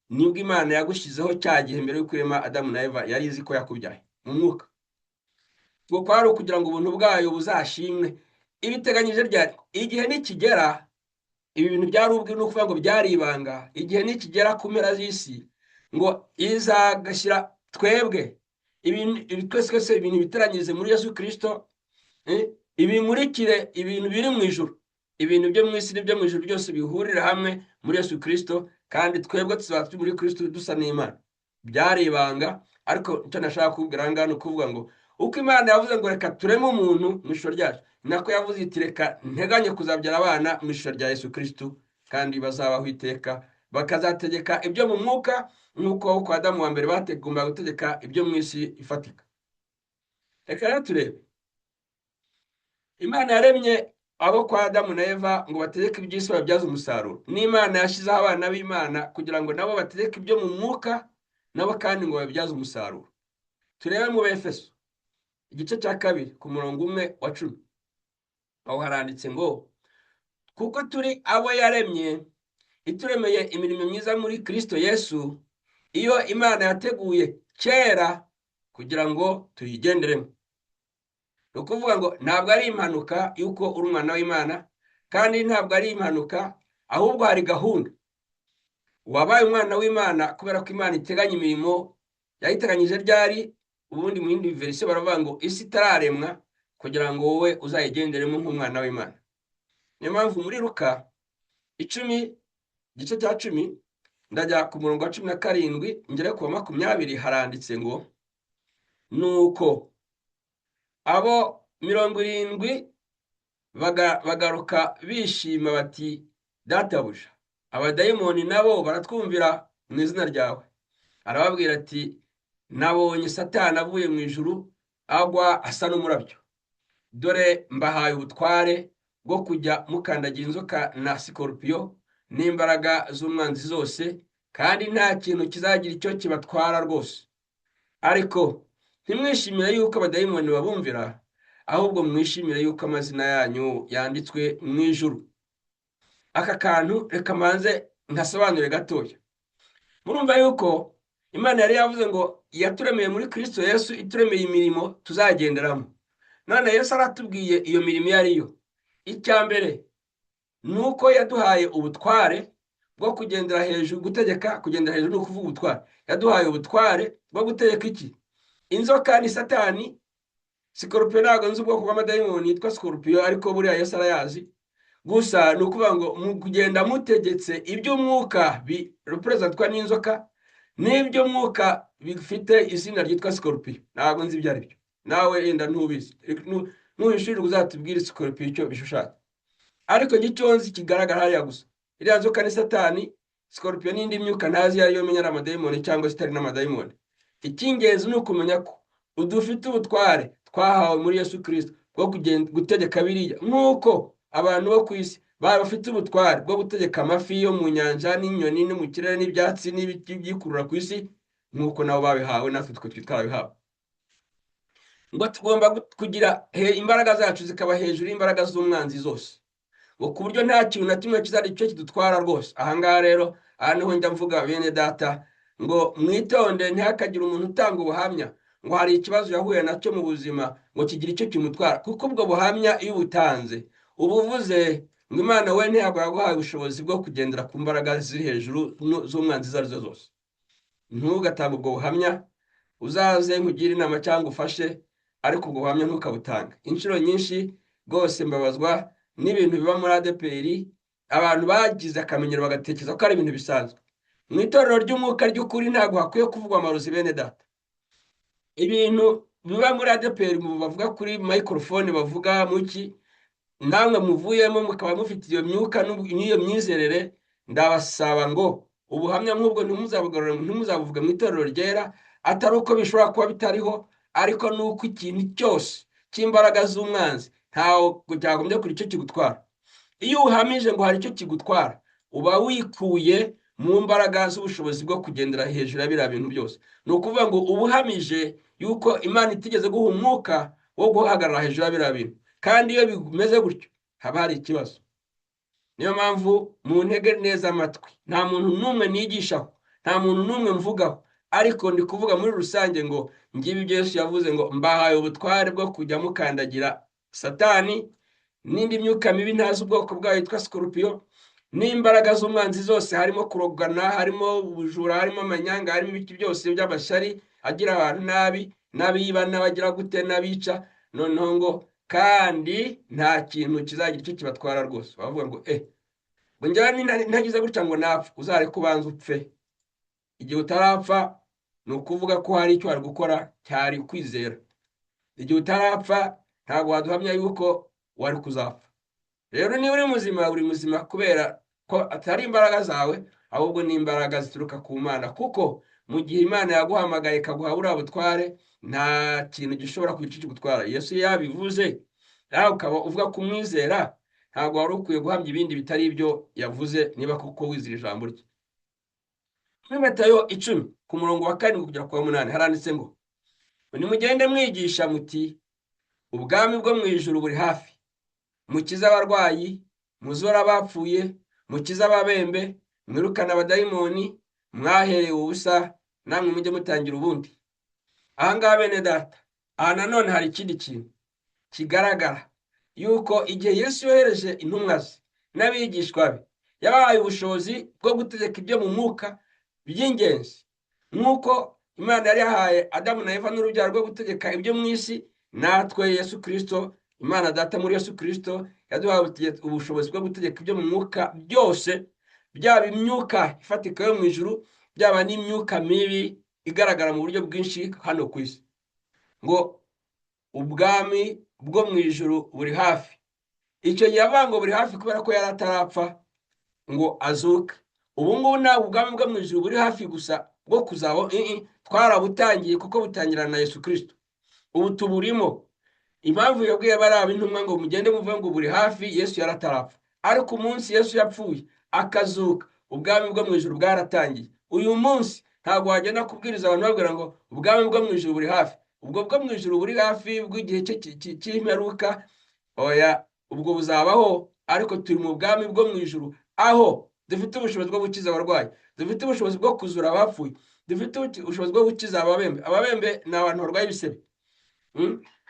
[SPEAKER 1] nibwo Imana yagushyizeho cya gihe mbere yo kurema Adamu na Eva, yari izi ko yakubyaye mu mwuka. Ubwo kwari ukugira ngo ubuntu bwayo buzashimwe. Ibiteganyije ryari? Igihe nikigera. Ibi bintu byari ubwi, ni ukuvuga ngo byari ibanga. Igihe nikigera ku mpera z'isi, ngo izagashyira twebwe ibintu ibi twese twese, ibintu biteranyirize muri Yesu Kirisito, ibimurikire ibintu biri mu ijuru, ibintu byo mu isi n'ibyo mu ijuru byose bihurira hamwe muri Yesu Kirisito, kandi twebwe tuzaba turi muri Kirisito dusa n'Imana. Byari ibanga, ariko icyo nashaka kubwira aha ngaha ni ukuvuga ngo uko Imana yavuze ngo reka tureme umuntu mu ishusho ryacu, nako yavuze iti reka nteganye kuzabyara abana mu ishusho rya Yesu Kirisito, kandi bazabaho iteka, bakazategeka ibyo mu mwuka nk'uko kwa Adamu wa mbere bategomba gutegeka ibyo mu isi ifatika. Reka rero turebe. Imana yaremye abo kwa Adamu na Eva ngo bategeke iby'isi babyaze umusaruro. N'Imana yashyizeho abana b'Imana kugira ngo nabo bategeke ibyo mu mwuka nabo kandi ngo babibyaze umusaruro. Turebe mu Befeso igice cya 2 ku murongo 1 wa 10. Aho haranditse ngo kuko turi abo yaremye, ituremeye imirimo myiza muri Kristo Yesu, iyo Imana yateguye kera kugira ngo tuyigenderemo. Ni ukuvuga ngo ntabwo ari impanuka y'uko uri umwana w'Imana, kandi ntabwo ari impanuka, ahubwo hari gahunda. Wabaye umwana w'Imana kubera ko Imana iteganya imirimo yayiteganyije ryari. Ubundi mu yindi verisiyo baravuga ngo isi itararemwa, kugira ngo wowe uzayigenderemo nk'umwana w'Imana. Niyo mpamvu muri Luka 10, igice cya 10, ndajya ku murongo wa 17 ngere ku wa 20, haranditse ngo nuko abo 70 bagaruka bishima bati databuja, abadayimoni nabo baratwumvira mu izina ryawe. Arababwira ati nabonye Satani avuye mu ijuru agwa asa n'umurabyo. Dore mbahaye ubutware bwo kujya mukandagira inzoka na sikorupiyo n'imbaraga z'umwanzi zose, kandi nta kintu kizagira icyo kibatwara rwose. Ariko ntimwishimire yuko abadayimoni babumvira, ahubwo mwishimire yuko amazina yanyu yanditswe mu ijuru. Aka kantu reka mbanze nkasobanure gatoya. Murumva yuko Imana yari yavuze ngo yaturemeye muri Kristo Yesu, ituremeye imirimo tuzagenderamo. None Yesu aratubwiye iyo mirimo iyo ariyo. Icya mbere ni uko yaduhaye ubutware bwo kugendera hejuru, gutegeka. Kugendera hejuru ni ukuvuga ubutware. Yaduhaye ubutware bwo gutegeka iki? Inzoka ni Satani. Sikorupiyo ntabwo nzi ubwoko bw'amadayimoni yitwa sikorupiyo, ariko buriya Yesu arayazi. Gusa ni ukuvuga ngo mu kugenda mutegetse iby'umwuka birepresentwa n'inzoka n'iby'umwuka bifite izina ryitwa sikorupiyo. Ntabwo nzi ibyo ari byo, nawe yenda ntubizi, nuhishurirwa uzatubwire sikorupiyo icyo bishushanya. Ariko icyo nzi kigaragara hariya gusa, iriya nzoka ni Satani, sikorupiyo n'indi myuka ntazi iyo ariyo, menya ari amadayimoni cyangwa se itari n'amadayimoni. Icy'ingenzi ni ukumenya ko udufite ubutware twahawe muri Yesu Kristo bwo gutegeka biriya, nk'uko abantu bo ku isi baba bafite ubutware bwo gutegeka amafi yo mu nyanja n'inyoni no mu kirere n'ibyatsi n'ibiti byikurura ku isi, nk'uko nabo babihawe, natwe twe twarabihawe. Ngo tugomba kugira imbaraga zacu zikaba hejuru y'imbaraga z'umwanzi zose, ngo ku buryo nta kintu na kimwe kizajya icyo kidutwara rwose. Aha ngaha rero, aha niho njya mvuga, bene data, ngo mwitonde, ntihakagire umuntu utanga ubuhamya ngo hari ikibazo yahuye nacyo mu buzima ngo kigire icyo kimutwara, kuko ubwo buhamya iyo ubutanze uba uvuze ngo Imana we ntabwo yaguhaye ubushobozi bwo kugendera ku mbaraga ziri hejuru z'umwanzi izo arizo zose. Ntugatange ubwo buhamya. Uzaze nkugire inama cyangwa ufashe, ariko ubwo buhamya ntukabutange. Inshuro nyinshi rwose mbabazwa n'ibintu biba muri ADEPR, abantu bagize akamenyero bagatekereza ko ari ibintu bisanzwe. Mu itorero ry'umwuka ry'ukuri ntabwo hakwiye kuvugwa amarozi, bene data. Ibintu biba muri ADEPR bavuga kuri microphone, bavuga muki, namwe muvuyemo mukaba mufite iyo myuka n'iyo myizerere, ndabasaba ngo ubuhamya nk'ubwo ntimuzabuvuge mu itorero ryera. Atari uko bishobora kuba bitariho, ariko ni uko ikintu cyose cy'imbaraga z'umwanzi ntawo cyagombye kugira icyo kigutwara. Iyo uhamije ngo hari icyo kigutwara, uba wikuye mu mbaraga z'ubushobozi bwo kugendera hejuru ya biriya bintu byose. Ni ukuvuga ngo uba uhamije yuko Imana itigeze guha umwuka wo guhagarara hejuru ya biriya bintu, kandi iyo bimeze gutyo haba hari ikibazo. Niyo mpamvu mu ntege neza amatwi, nta muntu n'umwe nigishaho, nta muntu n'umwe mvugaho, ariko ndi kuvuga muri rusange ngo ngibi ibyo Yesu yavuze ngo mbahaye ubutware bwo kujya mukandagira Satani n'indi myuka mibi ntazi ubwoko bwayo yitwa Sikorupiyo n'imbaraga z'umwanzi zose, harimo kurogana, harimo ubujura, harimo amanyanga, harimo ibiki byose by'amashyari agira abantu nabi, n'abiba, n'abagira gute, n'abica. Noneho ngo kandi nta kintu kizagira icyo kibatwara rwose. Bavuga ngo ngo njyewe ntagize gutya ngo napfa, uzareke ubanza upfe. Igihe utarapfa ni ukuvuga ko hari icyo wari gukora cyari kwizera. Igihe utarapfa ntabwo waduhamya yuko wari kuzapfa. Rero niba uri muzima, uri muzima kubera ko atari imbaraga zawe, ahubwo ni imbaraga zituruka ku Mana, kuko mu gihe Imana yaguhamagaye ikaguha buriya butware, nta kintu gishobora kugira icyo kigutwara. Yesu yabivuze, nawe ukaba uvuga kumwizera, ntabwo wari ukwiye guhamya ibindi bitari ibyo yavuze, niba koko wizera ijambo rye. Muri Matayo 10 ku murongo wa 7 kugera ku wa 8 haranditse ngo nimugende mwigisha muti ubwami bwo mu ijuru buri hafi, mukize abarwayi, muzore abapfuye, mukize ababembe, mwirukane abadayimoni, mwaherewe ubusa namwe mujye mutangira ubundi. Aha ngaha, bene data, aha nanone hari ikindi kintu kigaragara yuko igihe Yesu yohereje intumwa ze n'abigishwa be, yabahaye ubushobozi bwo gutegeka ibyo mu mwuka by'ingenzi. Nk'uko Imana yari yahaye Adamu na Eva n'urubyaro rwo gutegeka ibyo mu isi, natwe Yesu Kirisito, Imana Data muri Yesu Kirisito, yaduhaye ubushobozi bwo gutegeka ibyo mu mwuka byose, byaba imyuka ifatika yo mu ijuru, byaba n'imyuka mibi igaragara mu buryo bwinshi hano ku isi. Ngo ubwami bwo mu ijuru buri hafi. Icyo gihe avuga ngo buri hafi kubera ko yari atarapfa ngo azuke. Ubu ngubu ntabwo ubwami bwo mu ijuru buri hafi gusa bwo kuzaba, twarabutangiye kuko butangirana na Yesu Kirisito. Ubu tuburimo. Impamvu yabwiye bariya b'intumwa ngo mugende muvuge ngo buri hafi, Yesu yari atarapfa. Ariko umunsi Yesu yapfuye akazuka, ubwami bwo mu ijuru bwaratangiye. Uyu munsi ntabwo wagenda kubwiriza abantu babwira ngo ubwami bwo mu ijuru buri hafi. Ubwo bwo mu ijuru buri hafi bw'igihe cy'imperuka, oya, ubwo buzabaho, ariko turi mu bwami bwo mu ijuru aho dufite ubushobozi bwo gukiza abarwayi, dufite ubushobozi bwo kuzura abapfuye, dufite ubushobozi bwo gukiza ababembe. Ababembe ni abantu barwaye ibisebe.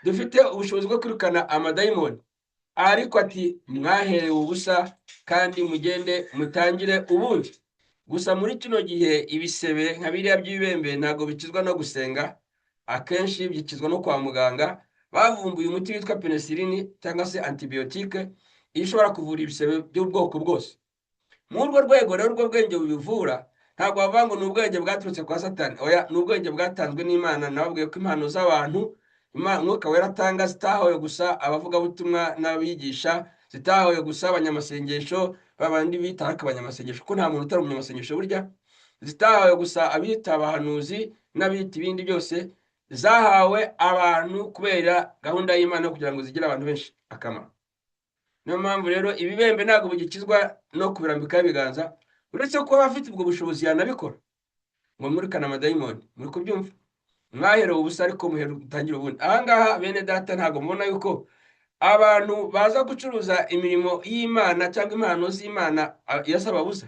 [SPEAKER 1] Dufite ubushobozi bwo kwirukana amadayimoni. Ariko ati mwaherewe ubusa kandi mugende mutangire ubundi. Gusa muri kino gihe ibisebe nka biriya by'ibibembe ntabwo bikizwa no gusenga, akenshi bikizwa no kwa muganga. Bavumbuye umuti witwa penicilline cyangwa se antibiyotike ishobora kuvura ibisebe by'ubwoko bwose. Muri urwo rwego rero, urwo bwenge bubivura ntabwo bavuga ngo ni ubwenge bwaturutse kwa Satani, oya, ni ubwenge bwatanzwe n'Imana. Nababwiye ko impano z'abantu Umwuka Wera atanga zitahawe gusa abavugabutumwa n'abigisha, zitahawe gusa abanyamasengesho, babandi bita ariko abanyamasengesho, kuko nta muntu utari umunyamasengesho burya, zitahawe gusa abita abahanuzi n'abita ibindi byose, zahawe abantu kubera gahunda y'Imana kugira ngo zigire abantu benshi akamaro. Niyo mpamvu rero ibibembe ntabwo bigikizwa no kubirambikaho ibiganza, uretse ko abafite ubwo bushobozi yanabikora, ngo mwirukane amadayimoni. Muri kubyumva? Mwaherewe ubusa ariko mutangire ubundi. Aha ngaha, bene data, ntabwo mubona yuko abantu baza gucuruza imirimo y'Imana cyangwa impano z'Imana Yesu ababuza?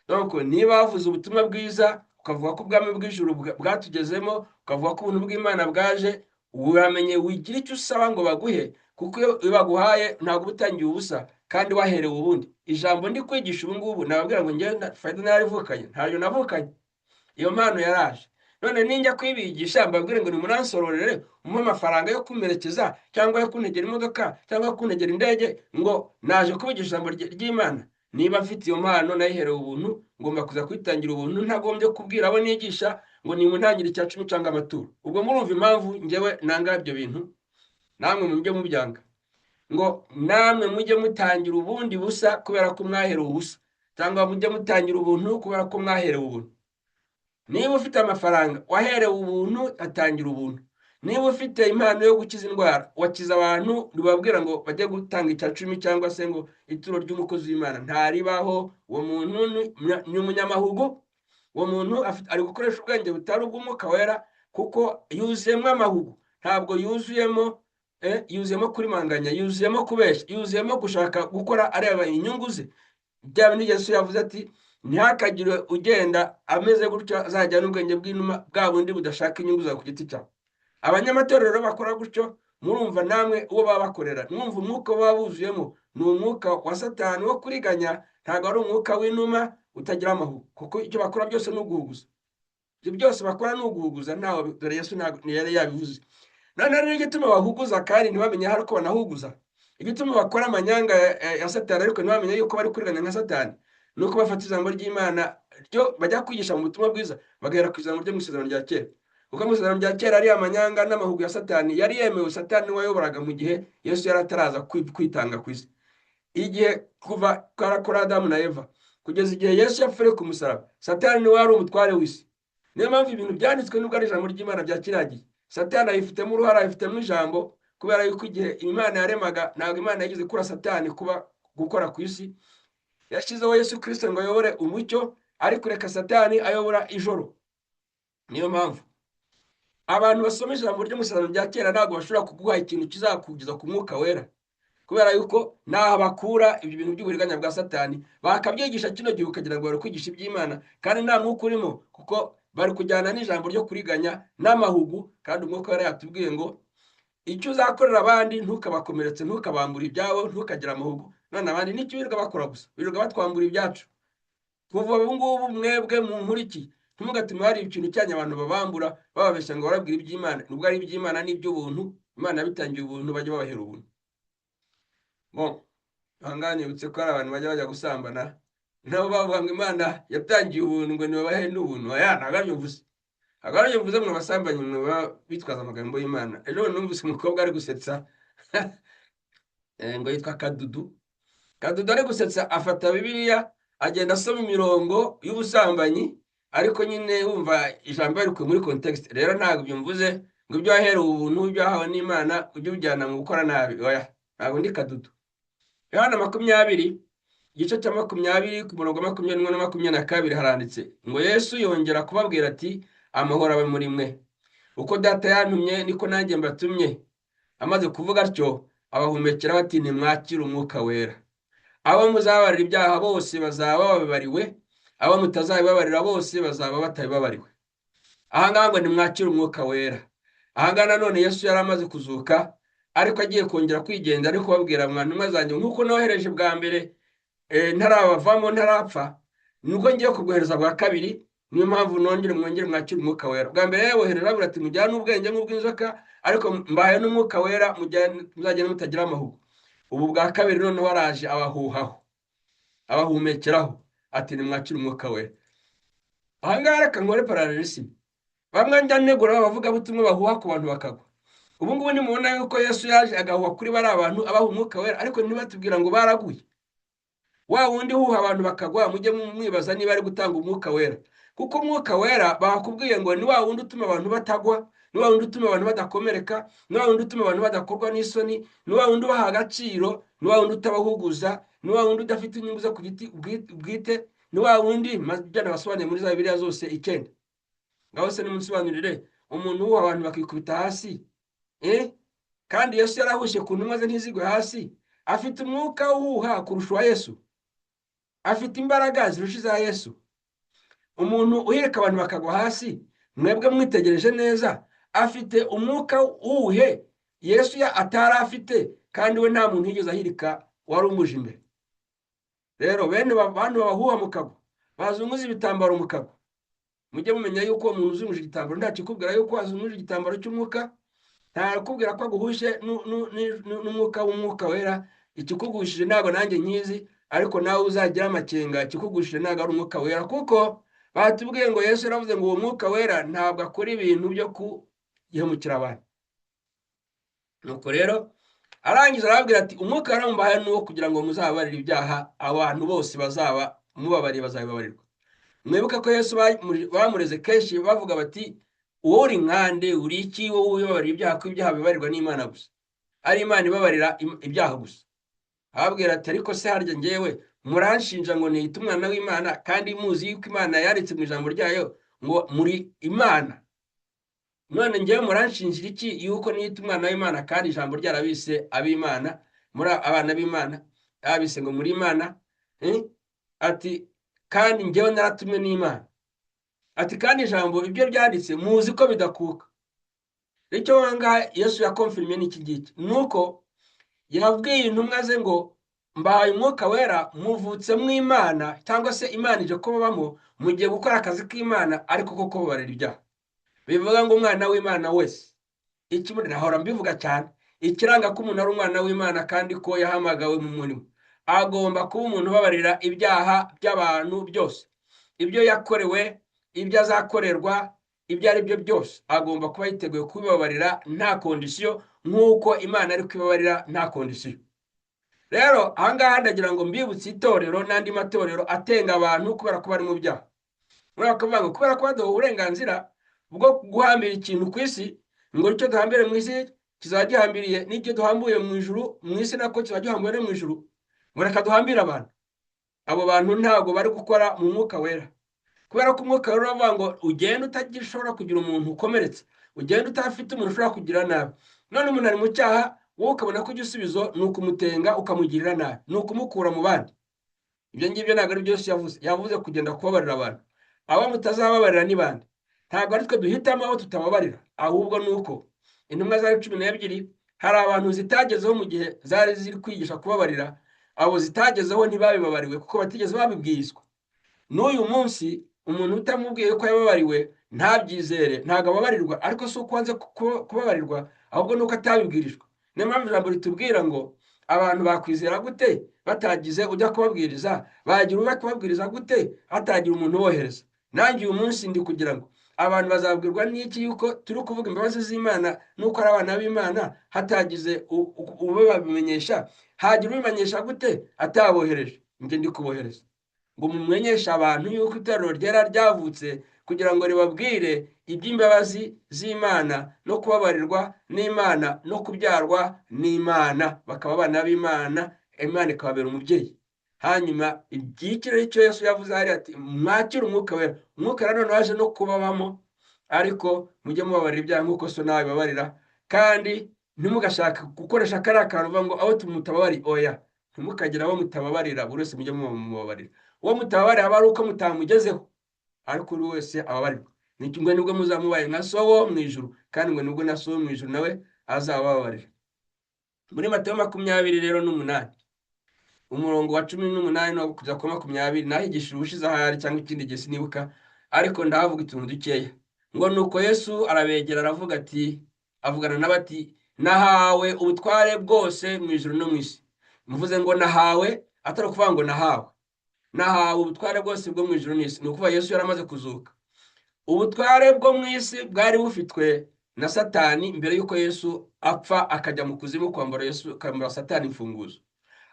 [SPEAKER 1] Donc niba bavuze ubutumwa bwiza, ukavuga ko ubwami bw'ijuru bwatugezemo, ukavuga ko ubuntu bw'Imana bwaje, uramenye wigira icyo usaba ngo baguhe, kuko iyo baguhaye ntabwo uba utangiye ubusa kandi waherewe ubundi. Ijambo ndi kwigisha ubu ngubu, nababwira ngo njyewe fayida nararivukanye, ntabyo navukanye, iyo mpano yaraje. None ninjya kwibigisha mbabwire ngo nimunansororere, umpe amafaranga yo kumperekeza cyangwa yo kuntegera imodoka cyangwa yo kuntegera indege, ngo naje kubigisha ijambo ry'Imana. Niba mfite iyo mpano nayiherewe ubuntu, ngomba kuza kwitangira ubuntu, ntagombye kubwira abo nigisha ngo nimuntangire icya cumi cyangwa amaturo. Ubwo murumva impamvu njyewe nanga ibyo bintu, namwe mujye mubyanga. Ngo namwe mujye mutangira ubundi busa kubera ko mwaherewe ubusa, cyangwa mujye mutangira ubuntu kubera ko mwaherewe ubuntu. Niba ufite amafaranga waherewe ubuntu, atangira ubuntu. Niba ufite impano yo gukiza indwara, wakiza abantu, ntibabwira ngo bajye gutanga icya cumi cyangwa se ngo ituro ry'umukozi w'Imana ntaribaho. Uwo muntu ni umunyamahugu. Uwo muntu ari gukoresha ubwenge butari ubw'umwuka wera, kuko yuzuyemo amahugu, ntabwo yuzuyemo, yuzuyemo kurimanganya, yuzuyemo kubeshya, yuzuyemo gushaka gukora areba inyungu ze. Bya bindi Yesu yavuze ati ntihakagire ugenda ameze gutyo, azajya n'ubwenge bw'inuma, bwa bundi budashaka inyungu zawe ku giti cyawe. Abanyamatorero bakora gutyo, murumva namwe uwo baba bakorera, mwumva umwuka baba buzuyemo ni umwuka wa Satani wo kuriganya, ntabwo ari umwuka w'inuma utagira amahugu, kuko icyo bakora byose ni uguhuguza. Ibyo byose bakora ni uguhuguza, ntawe dore Yesu ntabwo yari yabivuze. None rero igituma bahuguza kandi ntibamenye aho ariko banahuguza, igituma bakora amanyanga ya Satani ariko ntibamenye yuko bari kuriganya nka Satani, ni uko bafata ijambo ry'Imana ryo bajya kwigisha mu butumwa bwiza, bagahera ku ijambo ryo mu isezerano rya kera. Kuko mu isezerano rya kera ari amanyanga n'amahugu ya Satani yari yemewe. Satani niwe wayoboraga mu gihe Yesu yari ataraza kwitanga ku isi. Igihe kuva kuri Adamu na Eva kugeza igihe Yesu yapfiriye ku musaraba, Satani niwe wari umutware w'isi. Niyo mpamvu ibintu byanditswe nubwo ari ijambo ry'Imana bya kiriya gihe, Satani abifitemo uruhare, abifitemo ijambo, kubera yuko igihe Imana yaremaga ntabwo Imana yigeze ikura Satani kuba gukora ku isi. Yashyizeho Yesu Kirisito ngo ayobore umucyo, ariko reka Satani ayobora ijoro. Niyo mpamvu abantu basoma ijambo ryo mu isezerano rya kera ntabwo bashobora kuguha ikintu kizakugeza ku mwuka wera, kubera yuko naho bakura ibyo bintu by'uburiganya bwa Satani bakabyigisha kino gihe, ukagira ngo bari kwigisha iby'Imana kandi nta mwuka urimo, kuko bari kujyana n'ijambo ryo kuriganya n'amahugu. Kandi umwuka wera yatubwiye ngo icyo uzakorera abandi ntukabakomeretse, ntukabambure ibyabo, ntukagire amahugu. None abandi nicyo birirwa bakora gusa, birirwa batwambura ibyacu. Kuva ubu ngubu mwebwe munkuriki, ntimugatume hari ikintu cyanyu abantu babambura bababeshya ngo barabwira iby'Imana. Nubwo ari iby'Imana n'iby'ubuntu, Imana yabitangiye ubuntu, bajya babahera ubuntu. Bon, ahangaha nibutse ko hari abantu bajya bajya gusambana nabo bavuga ngo Imana yatangiye ubuntu, ngo nibabahe n'ubuntu. Oya, ntabwo aribyo mvuze, ntabwo aribyo mvuze. Mwe basambanyi mwe baba bitwaza amagambo y'Imana. Ejo numvise umukobwa ari gusetsa ngo yitwa Kadudu. Kadudu ari gusetsa, afata Bibiliya agenda asoma imirongo y'ubusambanyi, ariko nyine wumva ijambo yarikuye muri context. Rero ntabwo ibyo mvuze ngo ibyo waherewe ubuntu, ibyo wahawe n'Imana, ujye ubijyana mu gukora nabi. Oya, ntabwo ndi Kadudu. Yohana 20, igice cya 20, ku murongo wa 21 na 22, haranditse ngo Yesu yongera kubabwira ati amahoro abe muri mwe, uko Data yantumye niko nanjye mbatumye. Amaze kuvuga atyo abahumekera bati nimwakire umwuka wera. Abo muzababarira ibyaha bose bazaba babibariwe, abo mutazabibabarira bose bazaba batabibabariwe. Aha ngaha ngo nimwakire umwuka wera. Aha ngaha nanone Yesu yari amaze kuzuka, ariko agiye kongera kwigenza, ariko kubabwira mwa ntumwa zanjye, nk'uko nohereje bwa mbere ntarabavamo, ntarapfa, nubwo ngiye kubwohereza bwa kabiri. Niyo mpamvu nongere mwongere mwakire umwuka wera. Bwa mbere yabohereje ababwira ati mujyane ubwenge nk'ubw'inzoka, ariko mbahaye n'umwuka wera, muzagende mutagira amahugu. Ubu bwa kabiri noneho araje abahuhaho, abahumekeraho ati nimwakire umwuka wera. Aha ngaha reka nkore parallelisme. Bamwe njya negura abavugabutumwa bahuha ku bantu bakagwa. Ubu ngubu nimubona yuko Yesu yaje agahuha kuri bariya bantu abaha umwuka wera, ariko ntibatubwira ngo baraguye. Wa wundi uhuha abantu bakagwa, mujye mwibaza niba ari gutanga umwuka wera, kuko umwuka wera bakubwiye ngo ni wa wundi utuma abantu batagwa, ni wa wundi utuma abantu badakomereka, ni wa wundi utuma abantu badakorwa n'isoni, ni wa wundi ubaha agaciro, ni wa wundi utabahuguza, ni wa wundi udafite inyungu zo ku giti bwite, ni wa wundi ibyo nabasobanuriye muri za Bibiliya zose 9. Ngaho se nimunsobanurire umuntu uhuha abantu bakikubita hasi, Kandi Yesu yarahushye ku ntumwa ze ntizigwe hasi. Afite umwuka uhuha kurusha uwa Yesu, afite imbaraga zirusha iza Yesu. Umuntu uhirika abantu bakagwa hasi, mwebwe mwitegereje neza, afite umwuka uwuhe Yesu ya atari afite, kandi we nta muntu yigeze ahirika wari umuje imbere. Rero bene bantu babahuha mukagwa, bazunguza ibitambaro mukagwa, mujye mumenya yuko uwo muntu uzunguje igitambaro ntakikubwira yuko azunguje igitambaro cy'umwuka, ntakubwira ko aguhushe n'umwuka w'umwuka wera. Ikikugushije ntabwo nanjye nkizi, Ariko nawe uzagira amakenga, ikikugushije ntabwo ari Umwuka Wera, kuko batubwiye ngo Yesu yaravuze ngo uwo Mwuka Wera ntabwo akora ibintu byo kuhemukira abantu. Nuko rero arangiza arababwira ati: "Umwuka Wera mubahaye ni uwo kugira ngo muzababarire ibyaha. Abantu bose bazaba mubabariye bazabibabarirwa." Mwibuke ko Yesu bamureze kenshi, bavuga bati: "Wowe uri nkande? Uri iki wowe ubabarira ibyaha, ko ibyaha bibabarirwa n'Imana gusa, ari Imana ibabarira ibyaha gusa?" Ababwira ati: "Ariko se harya ngewe muranshinja ngo niyite umwana w'Imana, kandi muzi yuko Imana yanditse mu ijambo ryayo ngo muri Imana? None ngewe muranshinjira iki yuko niyita umwana w'Imana, kandi ijambo ryarabise ab'Imana, muri abana b'Imana, yabise ngo muri Imana?" Eh? Ati: "Kandi ngewe naratumwe n'Imana." Ati: "Kandi ijambo ibyo ryanditse muzi ko bidakuka." Icyo ngaha Yesu yakonfirimye n'iki ngiki, ni uko yabwiye intumwa ze ngo: "Mbahaye Umwuka Wera, muvutse mu Imana, cyangwa se Imana ije kubabamo, mugiye gukora akazi k'Imana, ariko ko kubabarira ibyaha." Bivuga ngo umwana w'Imana wese, ikimuri nahora mbivuga cyane, ikiranga ko umuntu ari umwana w'Imana kandi ko yahamagawe mu murimo, agomba kuba umuntu ubabarira ibyaha by'abantu byose, ibyo yakorewe, ibyo azakorerwa, ibyo ari byo byose. Agomba kuba yiteguye kubibabarira nta condition, nk'uko Imana ari kubibabarira nta condition. Rero ahangaha ndagira ngo mbibutse itorero n'andi matorero atenga abantu kubera ko bari mu byaha. Muri bakavuga ngo kubera ko baduha uburenganzira bwo guhambira ikintu ku isi, ngo icyo duhambire mu isi kizaba gihambiriye n'icyo duhambuye mu ijuru, mu isi nako kizaba gihambuye no mu ijuru, ngo reka duhambire abantu. Abo bantu ntabwo bari gukora mu Mwuka Wera, kubera ko Umwuka Wera uravuga ngo ugenda utagishobora kugira umuntu ukomeretse, ugenda utafite umuntu ushobora kugira nabi. None umuntu ari mu cyaha, wowe ukabona ko igisubizo ni ukumutenga ukamugirira nabi, ni ukumukura mu bandi. Ibyo ngibyo ntabwo ari byo Yesu yavuze. Yavuze kugenda kubabarira abantu. Abo mutazababarira ni bande? Ntabwo ari twe duhitamo abo tutababarira, ahubwo ni uko intumwa zari 12, hari abantu zitagezeho mu gihe zari ziri kwigisha kubabarira. Abo zitagezeho ntibabibabariwe kuko batigeze babibwirizwa. N'uyu munsi umuntu utamubwiye ko yababariwe, ntabyizere, ntabwo ababarirwa. Ariko si uko wanze kubabarirwa, ahubwo ni uko atabibwirijwe. Niyo mpamvu ijambo ritubwira ngo abantu bakwizera gute batagize ujya kubabwiriza? Bagira ujya kubabwiriza gute hatagira umuntu ubohereza? Nanjye uyu munsi ndi kugira ngo abantu bazabwirwa n'iki yuko turi kuvuga imbabazi z'Imana n'uko ari abana b'Imana, hatagize ubabimenyesha? Hagira ubimenyesha gute atabohereje? Njye ndi kubohereza ngo mumenyeshe abantu yuko itorero ryera ryavutse kugira ngo ribabwire iby'imbabazi z'Imana no kubabarirwa n'Imana no kubyarwa n'Imana, bakaba abana b'Imana, Imana ikababera umubyeyi. Hanyuma iby'iki cyo Yesu yavuze hariya ati: "Mwakire Umwuka Wera." Umwuka Wera none waje no kubabamo. Ariko mujye mubabarira ibyaha nk'uko so nawe bibabarira, kandi ntimugashake gukoresha kariya kantu uvuga ngo abo mutababariye. Oya, ntimukagire abo mutababarira. Buri wese mujye mumubabarira. Uwo mutababarira aba ari uko mutamugezeho, ariko buri wese ababarirwa. Ngo nibwo muzamubaye nka so wo mu ijuru, kandi ngo nibwo na so wo mu ijuru nawe azabababarira. Muri Matayo 28, umurongo wa 18 no kugeza kuri 20, nahigishije ubushize ahari cyangwa ikindi gihe sinibuka, ariko ndahavuga utuntu dukeya. Ngo nuko Yesu arabegera, aravuga ati, avugana nabo ati: "Nahawe ubutware bwose mu ijuru no mu isi." Mvuze ngo nahawe, atari ukuvuga ngo nahawe. Nahawe ubutware bwose bwo mu ijuru n'isi. Ni ukuvuga Yesu yaramaze kuzuka. Ubutware bwo mu isi bwari bufitwe na Satani mbere y'uko Yesu apfa akajya mu kuzimu kwambara Yesu, kwambara Satani imfunguzo.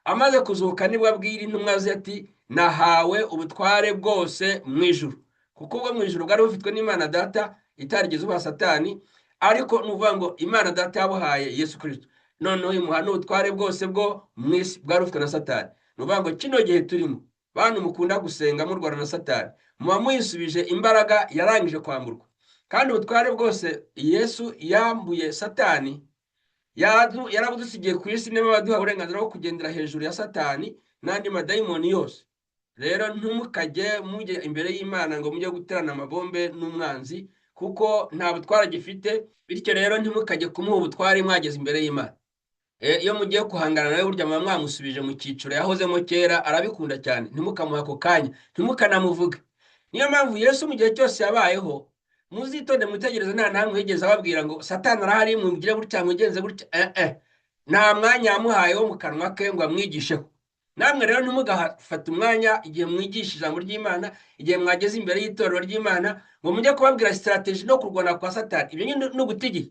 [SPEAKER 1] Amaze kuzuka nibwo abwira intumwa ze ati: "Nahawe ubutware bwose mu ijuru." Kuko ubwo mu ijuru bwari bufitwe n'Imana Data itarigeze ubuha Satani, ariko ni ukuvuga ngo Imana Data yabuhaye Yesu Kirisito, noneho imuha n'ubutware bwose bwo mu isi bwari bufitwe na Satani. Ni ukuvuga ngo kino gihe turimo, bantu mukunda gusenga murwana na Satani, muba muyisubije imbaraga yarangije kwamburwa. Kandi ubutware bwose Yesu yambuye Satani yarabudusigiye ku isi, niba baduha uburenganzira bwo kugendera hejuru ya Satani n'andi madayimoni yose. Rero ntimukajye mujye imbere y'Imana ngo mujye guterana amabombe n'umwanzi, kuko nta butware agifite. Bityo rero ntimukajye kumuha ubutware mwageze imbere y'Imana. Iyo mugiye guhangana nawe, burya muba mwamusubije mu cyiciro yahozemo kera. Arabikunda cyane. Ntimukamuha ako kanya, ntimukanamuvuge. Niyo mpamvu Yesu mu gihe cyose yabayeho, muzitonde mwitegereze, nta namwe yigeze ababwira ngo Satani arahari, mugire gutya, mugenze gutya. Eh eh, nta mwanya yamuhaye wo mu kanwa ke ngo amwigisheho. Namwe rero ntimugafate umwanya igihe mwigisha ijambo ry'Imana, igihe mwageze imbere y'itorero ry'Imana, ngo mujye kubabwira stratégie no kurwana kwa Satani. Ibyo nyine ni uguta igihe,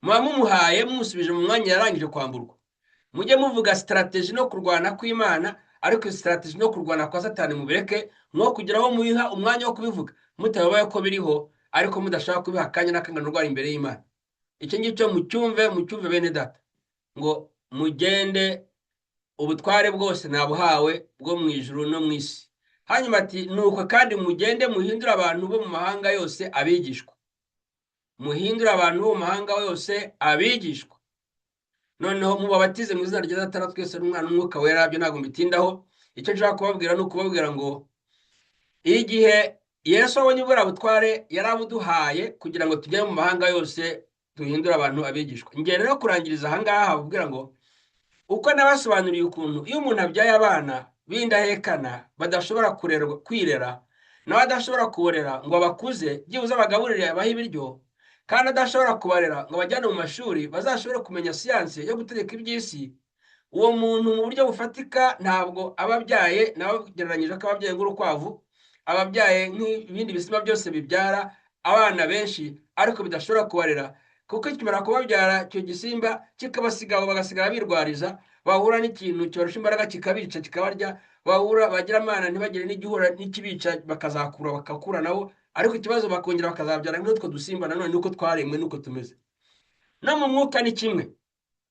[SPEAKER 1] muba mumuhaye, mumusubije mu mwanya yarangije kwamburwa. Mujye muvuga stratégie no kurwana kw'Imana, ariko stratégie no kurwana kwa Satani mubireke, mwo kugira aho mubiha umwanya wo kubivuga mutayoboye ko biriho, ariko mudashaka kubiha akanya n'akangana rwari imbere y'Imana. Icyo ngicyo mucyumve, mucyumve bene data, ngo mugende, ubutware bwose nabuhawe bwo mu ijuru no mu isi. Hanyuma ati: "Nuko kandi mugende muhindure abantu bo mu mahanga yose abigishwa." Muhindure abantu bo mu mahanga yose abigishwa, noneho mubabatize mu izina rya Data na twese n'Umwana n'Umwuka Wera. Byo ntabwo mbitindaho. Icyo nshaka kubabwira ni ukubabwira ngo igihe Yesu abonye buriya butware yarabuduhaye kugira ngo tujye mu mahanga yose duhindure abantu abigishwa. Ngiye rero kurangiriza ahangaha, babwira ngo uko nabasobanuriye ukuntu iyo umuntu abyaye abana b'indahekana badashobora kurerwa, kwirera, nawe adashobora kubarera ngo abakuze, byibuze abagaburire, abahe ibiryo, kandi adashobora kubarera ngo abajyane mu mashuri bazashobore kumenya siyansi yo gutegeka iby'isi, uwo muntu mu buryo bufatika ntabwo aba abyaye. Nawe ugereranyije ko aba abyaye nk'urukwavu, aba abyaye nk'ibindi bisimba byose bibyara abana benshi ariko bidashobora kubarera, kuko kimara kubabyara icyo gisimba kikabasiga aho, bagasigara birwariza, bahura n'ikintu kibarusha imbaraga kikabica, kikabarya, bahura bagira amana ntibagire n'igihura n'ikibica, bakazakura, bagakura nabo, ariko ikibazo bakongera bakazabyara nk'utwo dusimba nanone. Nuko twaremwe, nuko tumeze. No mu mwuka ni kimwe,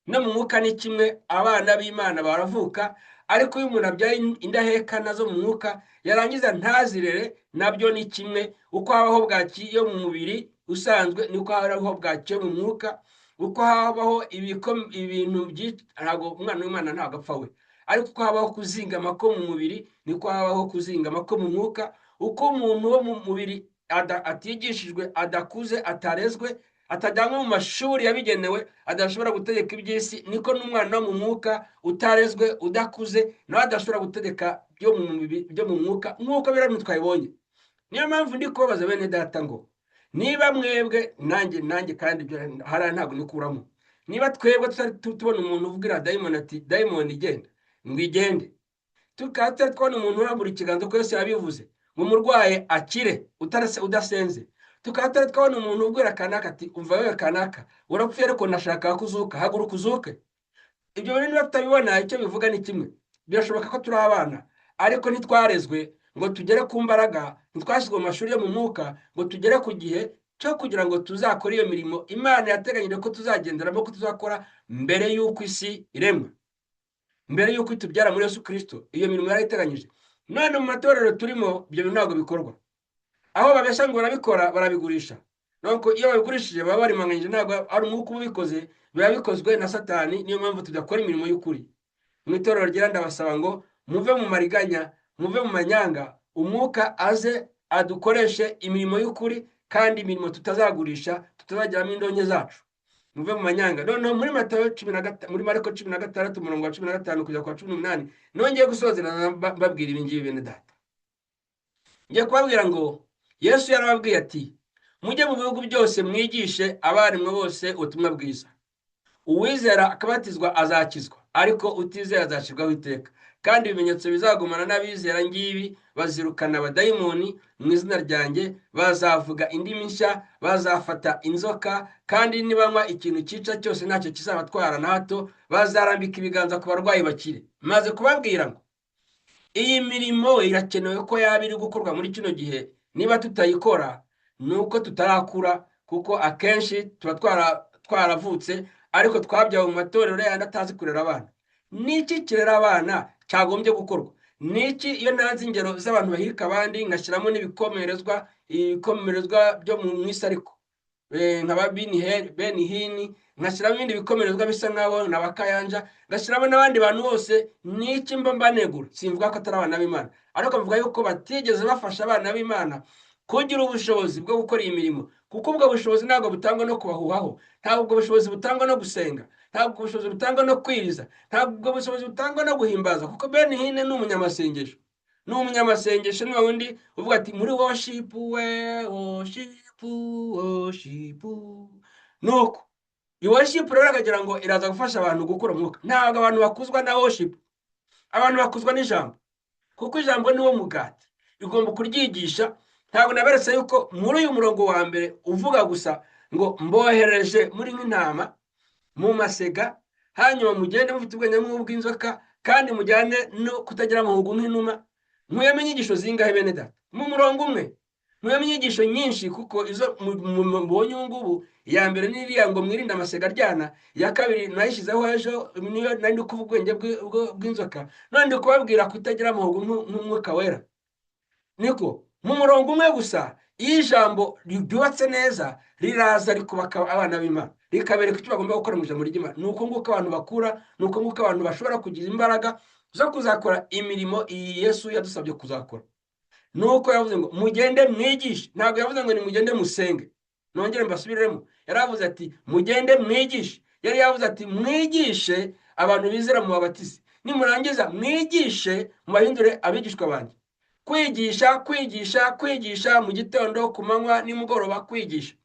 [SPEAKER 1] no mu mwuka ni kimwe. Abana b'Imana baravuka, ariko iyo umuntu abyaye indahekana zo mu mwuka yarangiza ntazirere, nabyo ni kimwe. Uko habaho bwaki yo mu mubiri usanzwe, niko habaho bwaki yo mu mwuka. Uko habaho ibintu byinshi, ntabwo umwana w'Imana ntabwo apfa we, ariko uko habaho kuzingama ko mu mubiri, niko habaho kuzingama ko mu mwuka. Uko umuntu wo mu mubiri atigishijwe, adakuze, atarezwe, atajyanwe mu mashuri yabigenewe, adashobora gutegeka iby'isi, niko n'umwana wo mu mwuka utarezwe, udakuze, nawe adashobora gutegeka byo mu mubiri, byo mu mwuka, nk'uko biriya bintu twabibonye. Niyo mpamvu ndi kubabaza bene data ngo niba mwebwe nanjye kandi ibyo hariya ntabwo nikuramo, niba twebwe tutari tubona umuntu uvugira dayimoni ati: "Dayimoni igenda," ngo igende, tukaba tutari tubona umuntu urambura ikiganza ko Yesu yabivuze ngo umurwayi akire udasenze, tukaba tutari twabona umuntu ubwira kanaka ati: "Umva wewe kanaka, urapfuye ariko ndashaka ko uzuka, haguruka uzuke," ibyo bintu niba tutabibona, icyo bivuga ni kimwe: birashoboka ko turi abana, ariko ntitwarezwe ngo tugere ku mbaraga, ntitwashyizwe mu mashuri yo mu mwuka ngo tugere ku gihe cyo kugira ngo tuzakore iyo mirimo Imana yateganyije ko tuzagenderamo, ko tuzakora mbere y'uko isi iremwa, mbere y'uko itubyara muri Yesu Kirisito. Iyo mirimo yarayiteganyije. None mu matorero turimo ibyo bintu ntabwo bikorwa. Aho babeshya ngo barabikora, barabigurisha. Nuko iyo babigurishije baba barimanganyije, ntabwo ari umwuka uba ubikoze, biba bikozwe na Satani. Niyo mpamvu tudakora imirimo y'ukuri mu itorero ryera. Ndabasaba ngo muve mu mariganya, muve mu manyanga, umwuka aze adukoreshe imirimo y'ukuri, kandi imirimo tutazagurisha, tutazagiramo indonke zacu. Muve mu manyanga. Noneho muri Matayo muri Mariko 16, umurongo wa 15 kugeza ku wa 18, nongeye gusozera mbabwira ibi ngibi. Bene data, ngiye kubabwira ngo Yesu yarababwiye ati: "Mujye mu bihugu byose mwigishe abaremwe bose ubutumwa bwiza. Uwizera akabatizwa azakizwa, ariko utizera azacirwaho iteka. Kandi ibimenyetso bizagumana n'abizera ngibi: bazirukana abadayimoni mu izina ryanjye, bazavuga indimi nshya, bazafata inzoka, kandi nibanywa ikintu cyica cyose ntacyo kizabatwara na hato, bazarambika ibiganza ku barwayi bakire." Maze kubabwira ngo iyi mirimo irakenewe ko yaba iri gukorwa muri kino gihe. Niba tutayikora ni uko tutarakura, kuko akenshi tuba twaravutse ariko twabyawe mu matorero yandi atazi kurera abana. Niki kirera abana cyagombye gukorwa? Niki? Iyo ntanze ingero z'abantu bahirika abandi, ngashyiramo n'ibikomerezwa, ibikomerezwa byo mu isi, ariko nka ba Benny Hinn, ngashyiramo ibindi bikomerezwa bisa nk'abo na ba Kayanja, ngashyiramo n'abandi bantu bose, niki mba mbanegura? Simvuga ko atari abana b'Imana, ariko mvuga yuko batigeze bafasha abana b'Imana kugira ubushobozi bwo gukora iyi mirimo, kuko ubwo bushobozi ntabwo butangwa no kubahuhaho, ntabwo ubwo bushobozi butangwa no gusenga, ntabwo ubwo bushobozi butangwa no kwiriza, ntabwo ubwo bushobozi butangwa no guhimbaza, kuko Benny Hinn ni umunyamasengesho, ni umunyamasengesho, ni wundi uvuga ati muri worship we, worship, worship. Nuko worship rero akagira ngo iraza gufasha abantu gukura umwuka. Ntabwo abantu bakuzwa na worship. Abantu bakuzwa n'ijambo, kuko ijambo ni wo mugati, igomba kuryigisha. Ntabwo naberetse yuko muri uyu murongo wa mbere uvuga gusa ngo mbohereje muri nk'intama mu masega, hanyuma mugende mufite ubwenge nk'ubw'inzoka kandi mujyane no kutagira amahugu nk'inuma. Nkuyemo inyigisho zingahe, bene data? Mu murongo umwe nkuyemo inyigisho nyinshi, kuko izo mubonye ubu ngubu, iya mbere ni iriya ngo mwirinde amasega aryana. Iya kabiri nayishyizeho ejo, niyo nari ndi kuvuga ubwenge bw'inzoka, none ndi kubabwira kutagira amahugu nk'umwuka wera. Niko mu murongo umwe gusa, iyo ijambo ryubatse neza riraza rikubaka abana b'Imana, rikabereka icyo bagomba gukora mu ijambo ry'Imana. Ni uko nguko abantu bakura, ni uko nguko abantu bashobora kugira imbaraga zo kuzakora imirimo iyi Yesu yadusabye kuzakora. Ni uko yavuze ngo mugende mwigishe, ntabwo yavuze ngo nimugende musenge. Nongere mbasubiriremo, yaravuze ati mugende mwigishe. Yari yavuze ati mwigishe abantu bizera mu babatize, nimurangiza mwigishe mubahindure abigishwa banjye. Kwigisha, kwigisha, kwigisha mu gitondo, ku manywa, nimugoroba, kwigisha.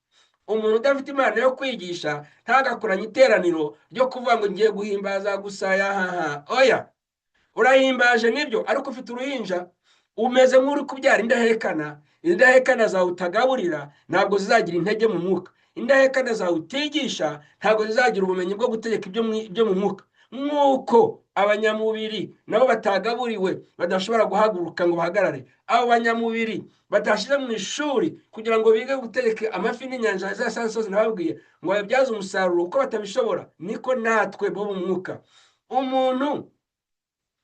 [SPEAKER 1] Umuntu udafite impano yo kwigisha ntagakoranye iteraniro ryo kuvuga ngo ngiye guhimbaza gusa yahaha. Oya, urahimbaje nibyo, ariko ufite uruhinja, umeze nk'uri kubyara indahekana. Indahekana zawe utagaburira ntabwo zizagira intege mu mwuka. Indahekana zawe utigisha ntabwo zizagira ubumenyi bwo gutegeka ibyo mu mwuka. Nk'uko abanyamubiri nabo batagaburiwe badashobora guhaguruka ngo bahagarare, abo banyamubiri batashyize mu ishuri kugira ngo bige gutegeka amafi n'inyanja za sansozi nababwiye ngo babibyaze umusaruro, uko batabishobora, niko natwe bo mu mwuka. Umuntu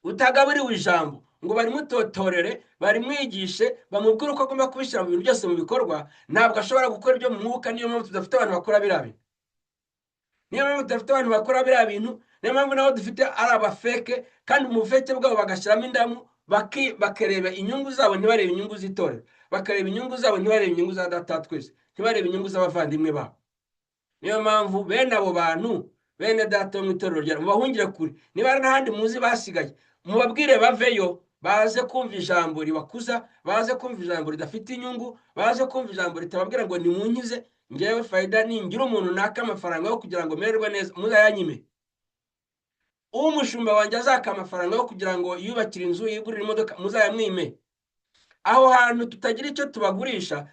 [SPEAKER 1] utagaburiwe ijambo ngo barimutotorere, barimwigishe, bamubwire uko agomba kubishyira mu bintu byose mu bikorwa, ntabwo ashobora gukora ibyo mu mwuka. Niyo mpamvu tudafite abantu bakora biriya bintu, niyo mpamvu tudafite abantu bakora biriya bintu, niyo mpamvu nabo dufite ari abafeke, kandi mu bufeke bwabo bagashyiramo indamu, bakareba inyungu zabo ntibarebe inyungu z'itorero, bakareba inyungu zabo ntibarebe inyungu za data wa twese, ntibarebe inyungu z'abavandimwe babo. Niyo mpamvu bene abo bantu, bene data bo mu itorero rya, mubahungire kure. Niba hari n'ahandi muzi basigaye, mubabwire baveyo, baze kumva ijambo ribakuza, baze kumva ijambo ridafite inyungu, baze kumva ijambo ritababwira ngo nimunkize. Ngewe fayida ningira umuntu naka amafaranga yo kugira ngo mererwe neza, muzayanyime. Umushumba wanjye azaka amafaranga yo kugira ngo yubakire inzu, yigurire imodoka, muzayamwime. Aho hantu tutagira icyo tubagurisha,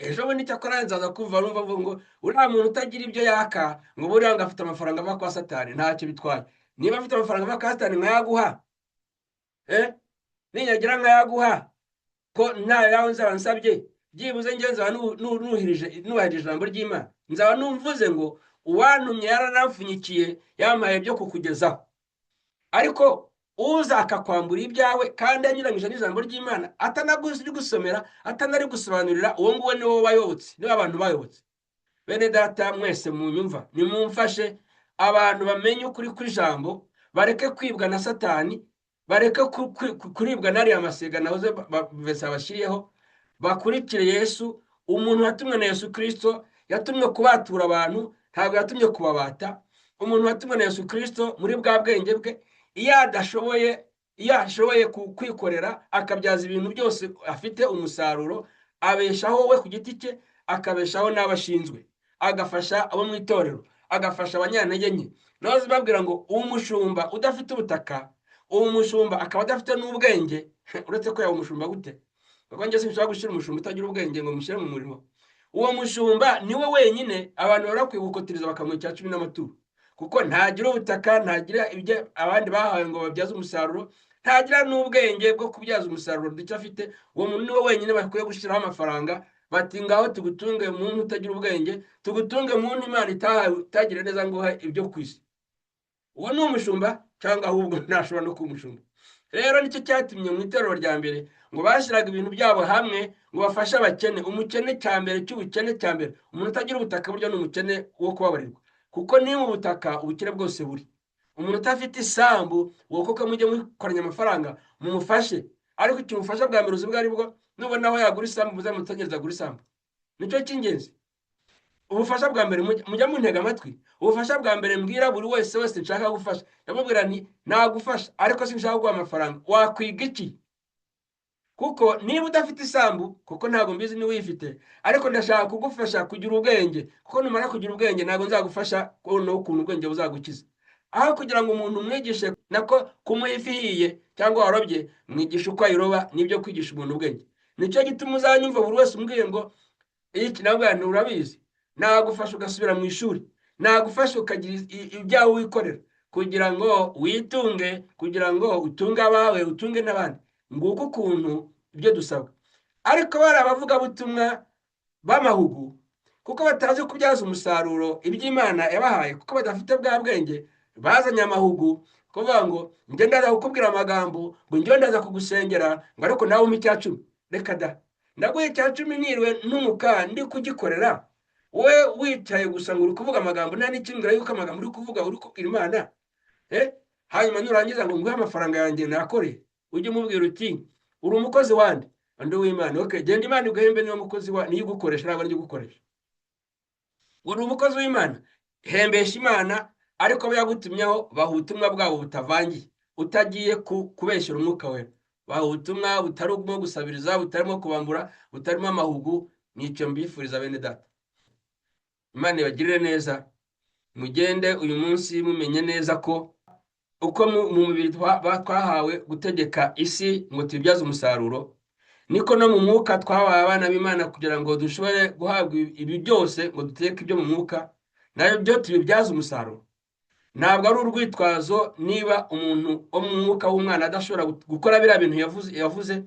[SPEAKER 1] ejo bundi icyakora nzaza kumva numva mvuga ngo uriya muntu utagira ibyo yaka, ngo buriya ngo afite amafaranga ava kwa Satani. Ntacyo bitwaye niba afite amafaranga ava kwa Satani nkayaguha, ninyagira nkayaguha, ko nta yawe nzaba nsabye. Byibuze njye nzaba nubahirije ijambo ry'Imana, nzaba numvuze ngo uwantumye yaranamfunyikiye, yampaye byo kukugezaho. Ariko uzakakwambura ibyawe kandi anyuranyije n'ijambo ry'Imana, atanagusomera, atanari gusobanurira, uwo nguwo ni wowe wayobotse, niba abantu bayobotse. Bene data mwese munyumva, nimumfashe abantu bamenye ukuri kw'ijambo, bareke kwibwa na Satani, bareke kuribwa n'ariya masega nahoze besa bashyiriyeho, bakurikire Yesu. Umuntu watumwe na Yesu Kirisito yatumwe kubatura abantu, ntabwo yatumye kubabata. Umuntu watumwe na Yesu Kirisito muri bwa bwenge bwe, iyo adashoboye, iyo ashoboye kwikorera akabyaza ibintu byose afite umusaruro, abeshaho we ku giti cye, akabeshaho n'abo ashinzwe, agafasha abo mu itorero, agafasha abanyantege nke. Nawe babwira ngo umushumba udafite ubutaka, uwo mushumba akaba adafite n'ubwenge, uretse ko yaba umushumba gute? Kuko njye sinshobora gushyira umushumba utagira ubwenge ngo mushyire mu murimo. Uwo mushumba niwe wenyine abantu bari bakwiye gukotiriza bakamuha icya cumi n'amaturo, kuko ntagira ubutaka, ntagira ibyo abandi bahawe ngo babyaze umusaruro, ntagira n'ubwenge bwo kubyaza umusaruro duke afite. Uwo muntu niwe wenyine bakwiye gushyiraho amafaranga, bati ngaho tugutunge muntu utagira ubwenge, tugutunge muntu Imana itagira neza ngo uhe ibyo ku isi. Uwo ni umushumba, cyangwa ahubwo ntashobora no kuba umushumba. Rero nicyo cyatumye mu itorero rya mbere ngo bashyiraga ibintu byabo hamwe ngo bafashe abakene. Umukene cya mbere cy'ubukene cya mbere, umuntu utagira ubutaka burya ni umukene wo kubabarirwa, kuko ni mu butaka ubukire bwose buri. Umuntu udafite isambu, uwo koko mujye mukoranya amafaranga mumufashe. Ariko icyo ubufasha bwa mbere uzi ubwo ari bwo, nubona aho yagura isambu muzamutegereza agura isambu, nicyo cy'ingenzi. Ubufasha bwa mbere, mujya muntega amatwi, ubufasha bwa mbere mbwira buri wese wese nshaka gufasha, ndamubwira nti nagufasha ariko sinshaka kuguha amafaranga, wakwiga iki? Kuko niba udafite isambu, kuko ntabwo mbizi niba uyifite, ariko ndashaka kugufasha kugira ubwenge, kuko numara kugira ubwenge ntabwo nzagufasha kubona ukuntu ubwenge buzagukiza. Aho kugira ngo umuntu umwigishe nako kumuha ifi ihiye cyangwa warobye, mwigisha uko ayiroba. Nibyo kwigisha umuntu ubwenge. Nicyo gituma uzanyumva buri wese umbwiye ngo iki, nawe urabizi, nagufasha ugasubira mu ishuri, nagufasha ukagira ibyawe wikorera kugira ngo witunge, kugira ngo utunge abawe, utunge n'abandi. Nguko ukuntu ibyo dusabwa. Ariko bari abavugabutumwa b'amahugu, kuko batazi kubyaza umusaruro iby'Imana yabahaye, kuko badafite bwa bwenge, bazanye amahugu kuvuga ngo njye ndaza kukubwira amagambo, ngo njye ndaza kugusengera, ngo ariko nawe umpe icya 10. Reka da! Ndaguha icya 10 niriwe ntumuka ndi kugikorera, wowe wicaye gusa ngo uri kuvuga amagambo, nta n'ikimbwira yuko amagambo uri kuvuga uri kubwira Imana. Hanyuma nurangiza ngo nguhe amafaranga yanjye nakore, ujye umubwira uti: "Uri umukozi wande?" "Undi w'Imana." "Okay, genda, Imana iguhembe. Niyo mukozi wa niyo igukoresha, ntabwo niyo igukoresha." Uri umukozi w'Imana, hembesha Imana. Ariko abo yagutumyeho, baha ubutumwa bwabo butavangiye, utagiye kubeshyura Umwuka Wera. Baha ubutumwa butarimo gusabiriza, butarimo kubambura, butarimo amahugu. Nicyo mbifuriza, bene data. Imana ibagirire neza. Mugende uyu munsi mumenye neza ko uko mu mubiri twahawe gutegeka isi ngo tuyibyaze umusaruro, niko no mu mwuka twabaye abana b'Imana kugira ngo dushobore guhabwa ibi byose, ngo duteke ibyo mu mwuka nayo byo tubibyaze umusaruro. Ntabwo ari urwitwazo niba umuntu wo mu mwuka w'umwana adashobora gukora biriya bintu yavuze,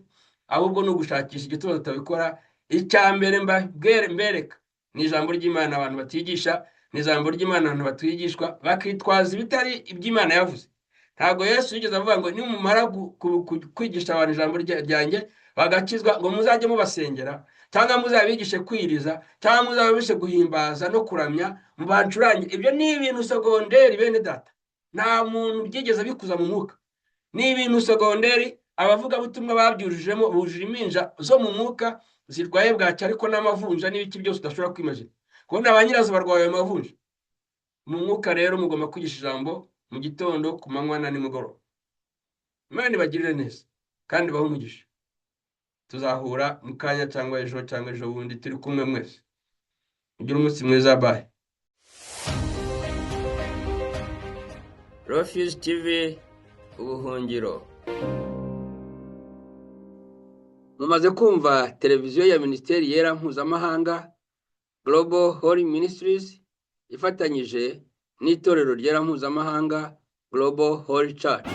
[SPEAKER 1] ahubwo ni ugushakisha igituma tutabikora. Icya mbere mbereka ni ijambo ry'Imana abantu batigisha, ni ijambo ry'Imana abantu batwigishwa, bakitwaza ibitari iby'Imana yavuze. Ntabwo Yesu yigeze avuga ngo nimumara kwigisha abantu ijambo ryanjye bagakizwa, ngo muzajye mubasengera, cyangwa muzabigishe kwiriza, cyangwa muzabigishe guhimbaza no kuramya, mubancurange. Ibyo ni ibintu secondaire, bene data. Nta muntu byigeze bikuza mu mwuka, ni ibintu secondaire. Abavugabutumwa babyujujemo, bujuje impinja zo mu mwuka zirwaye bwacya, ariko n'amavunja n'ibiki byose udashobora kwimagina kubona ba nyirazo barwaye ayo mavunja mu mwuka. Rero mugomba kwigisha ijambo mu gitondo, ku manywa na nimugoroba. Imana ibagirire neza kandi ibahe umugisha. Tuzahura mu kanya, cyangwa ejo, cyangwa ejo bundi, turi kumwe mwese. Mugire umunsi mwiza, bye. Refuge TV, ubuhungiro. Mumaze kumva televiziyo ya Minisiteri Yera Mpuzamahanga, Global Holy Ministries, ifatanyije n'Itorero Ryera Mpuzamahanga, Global Holy Church.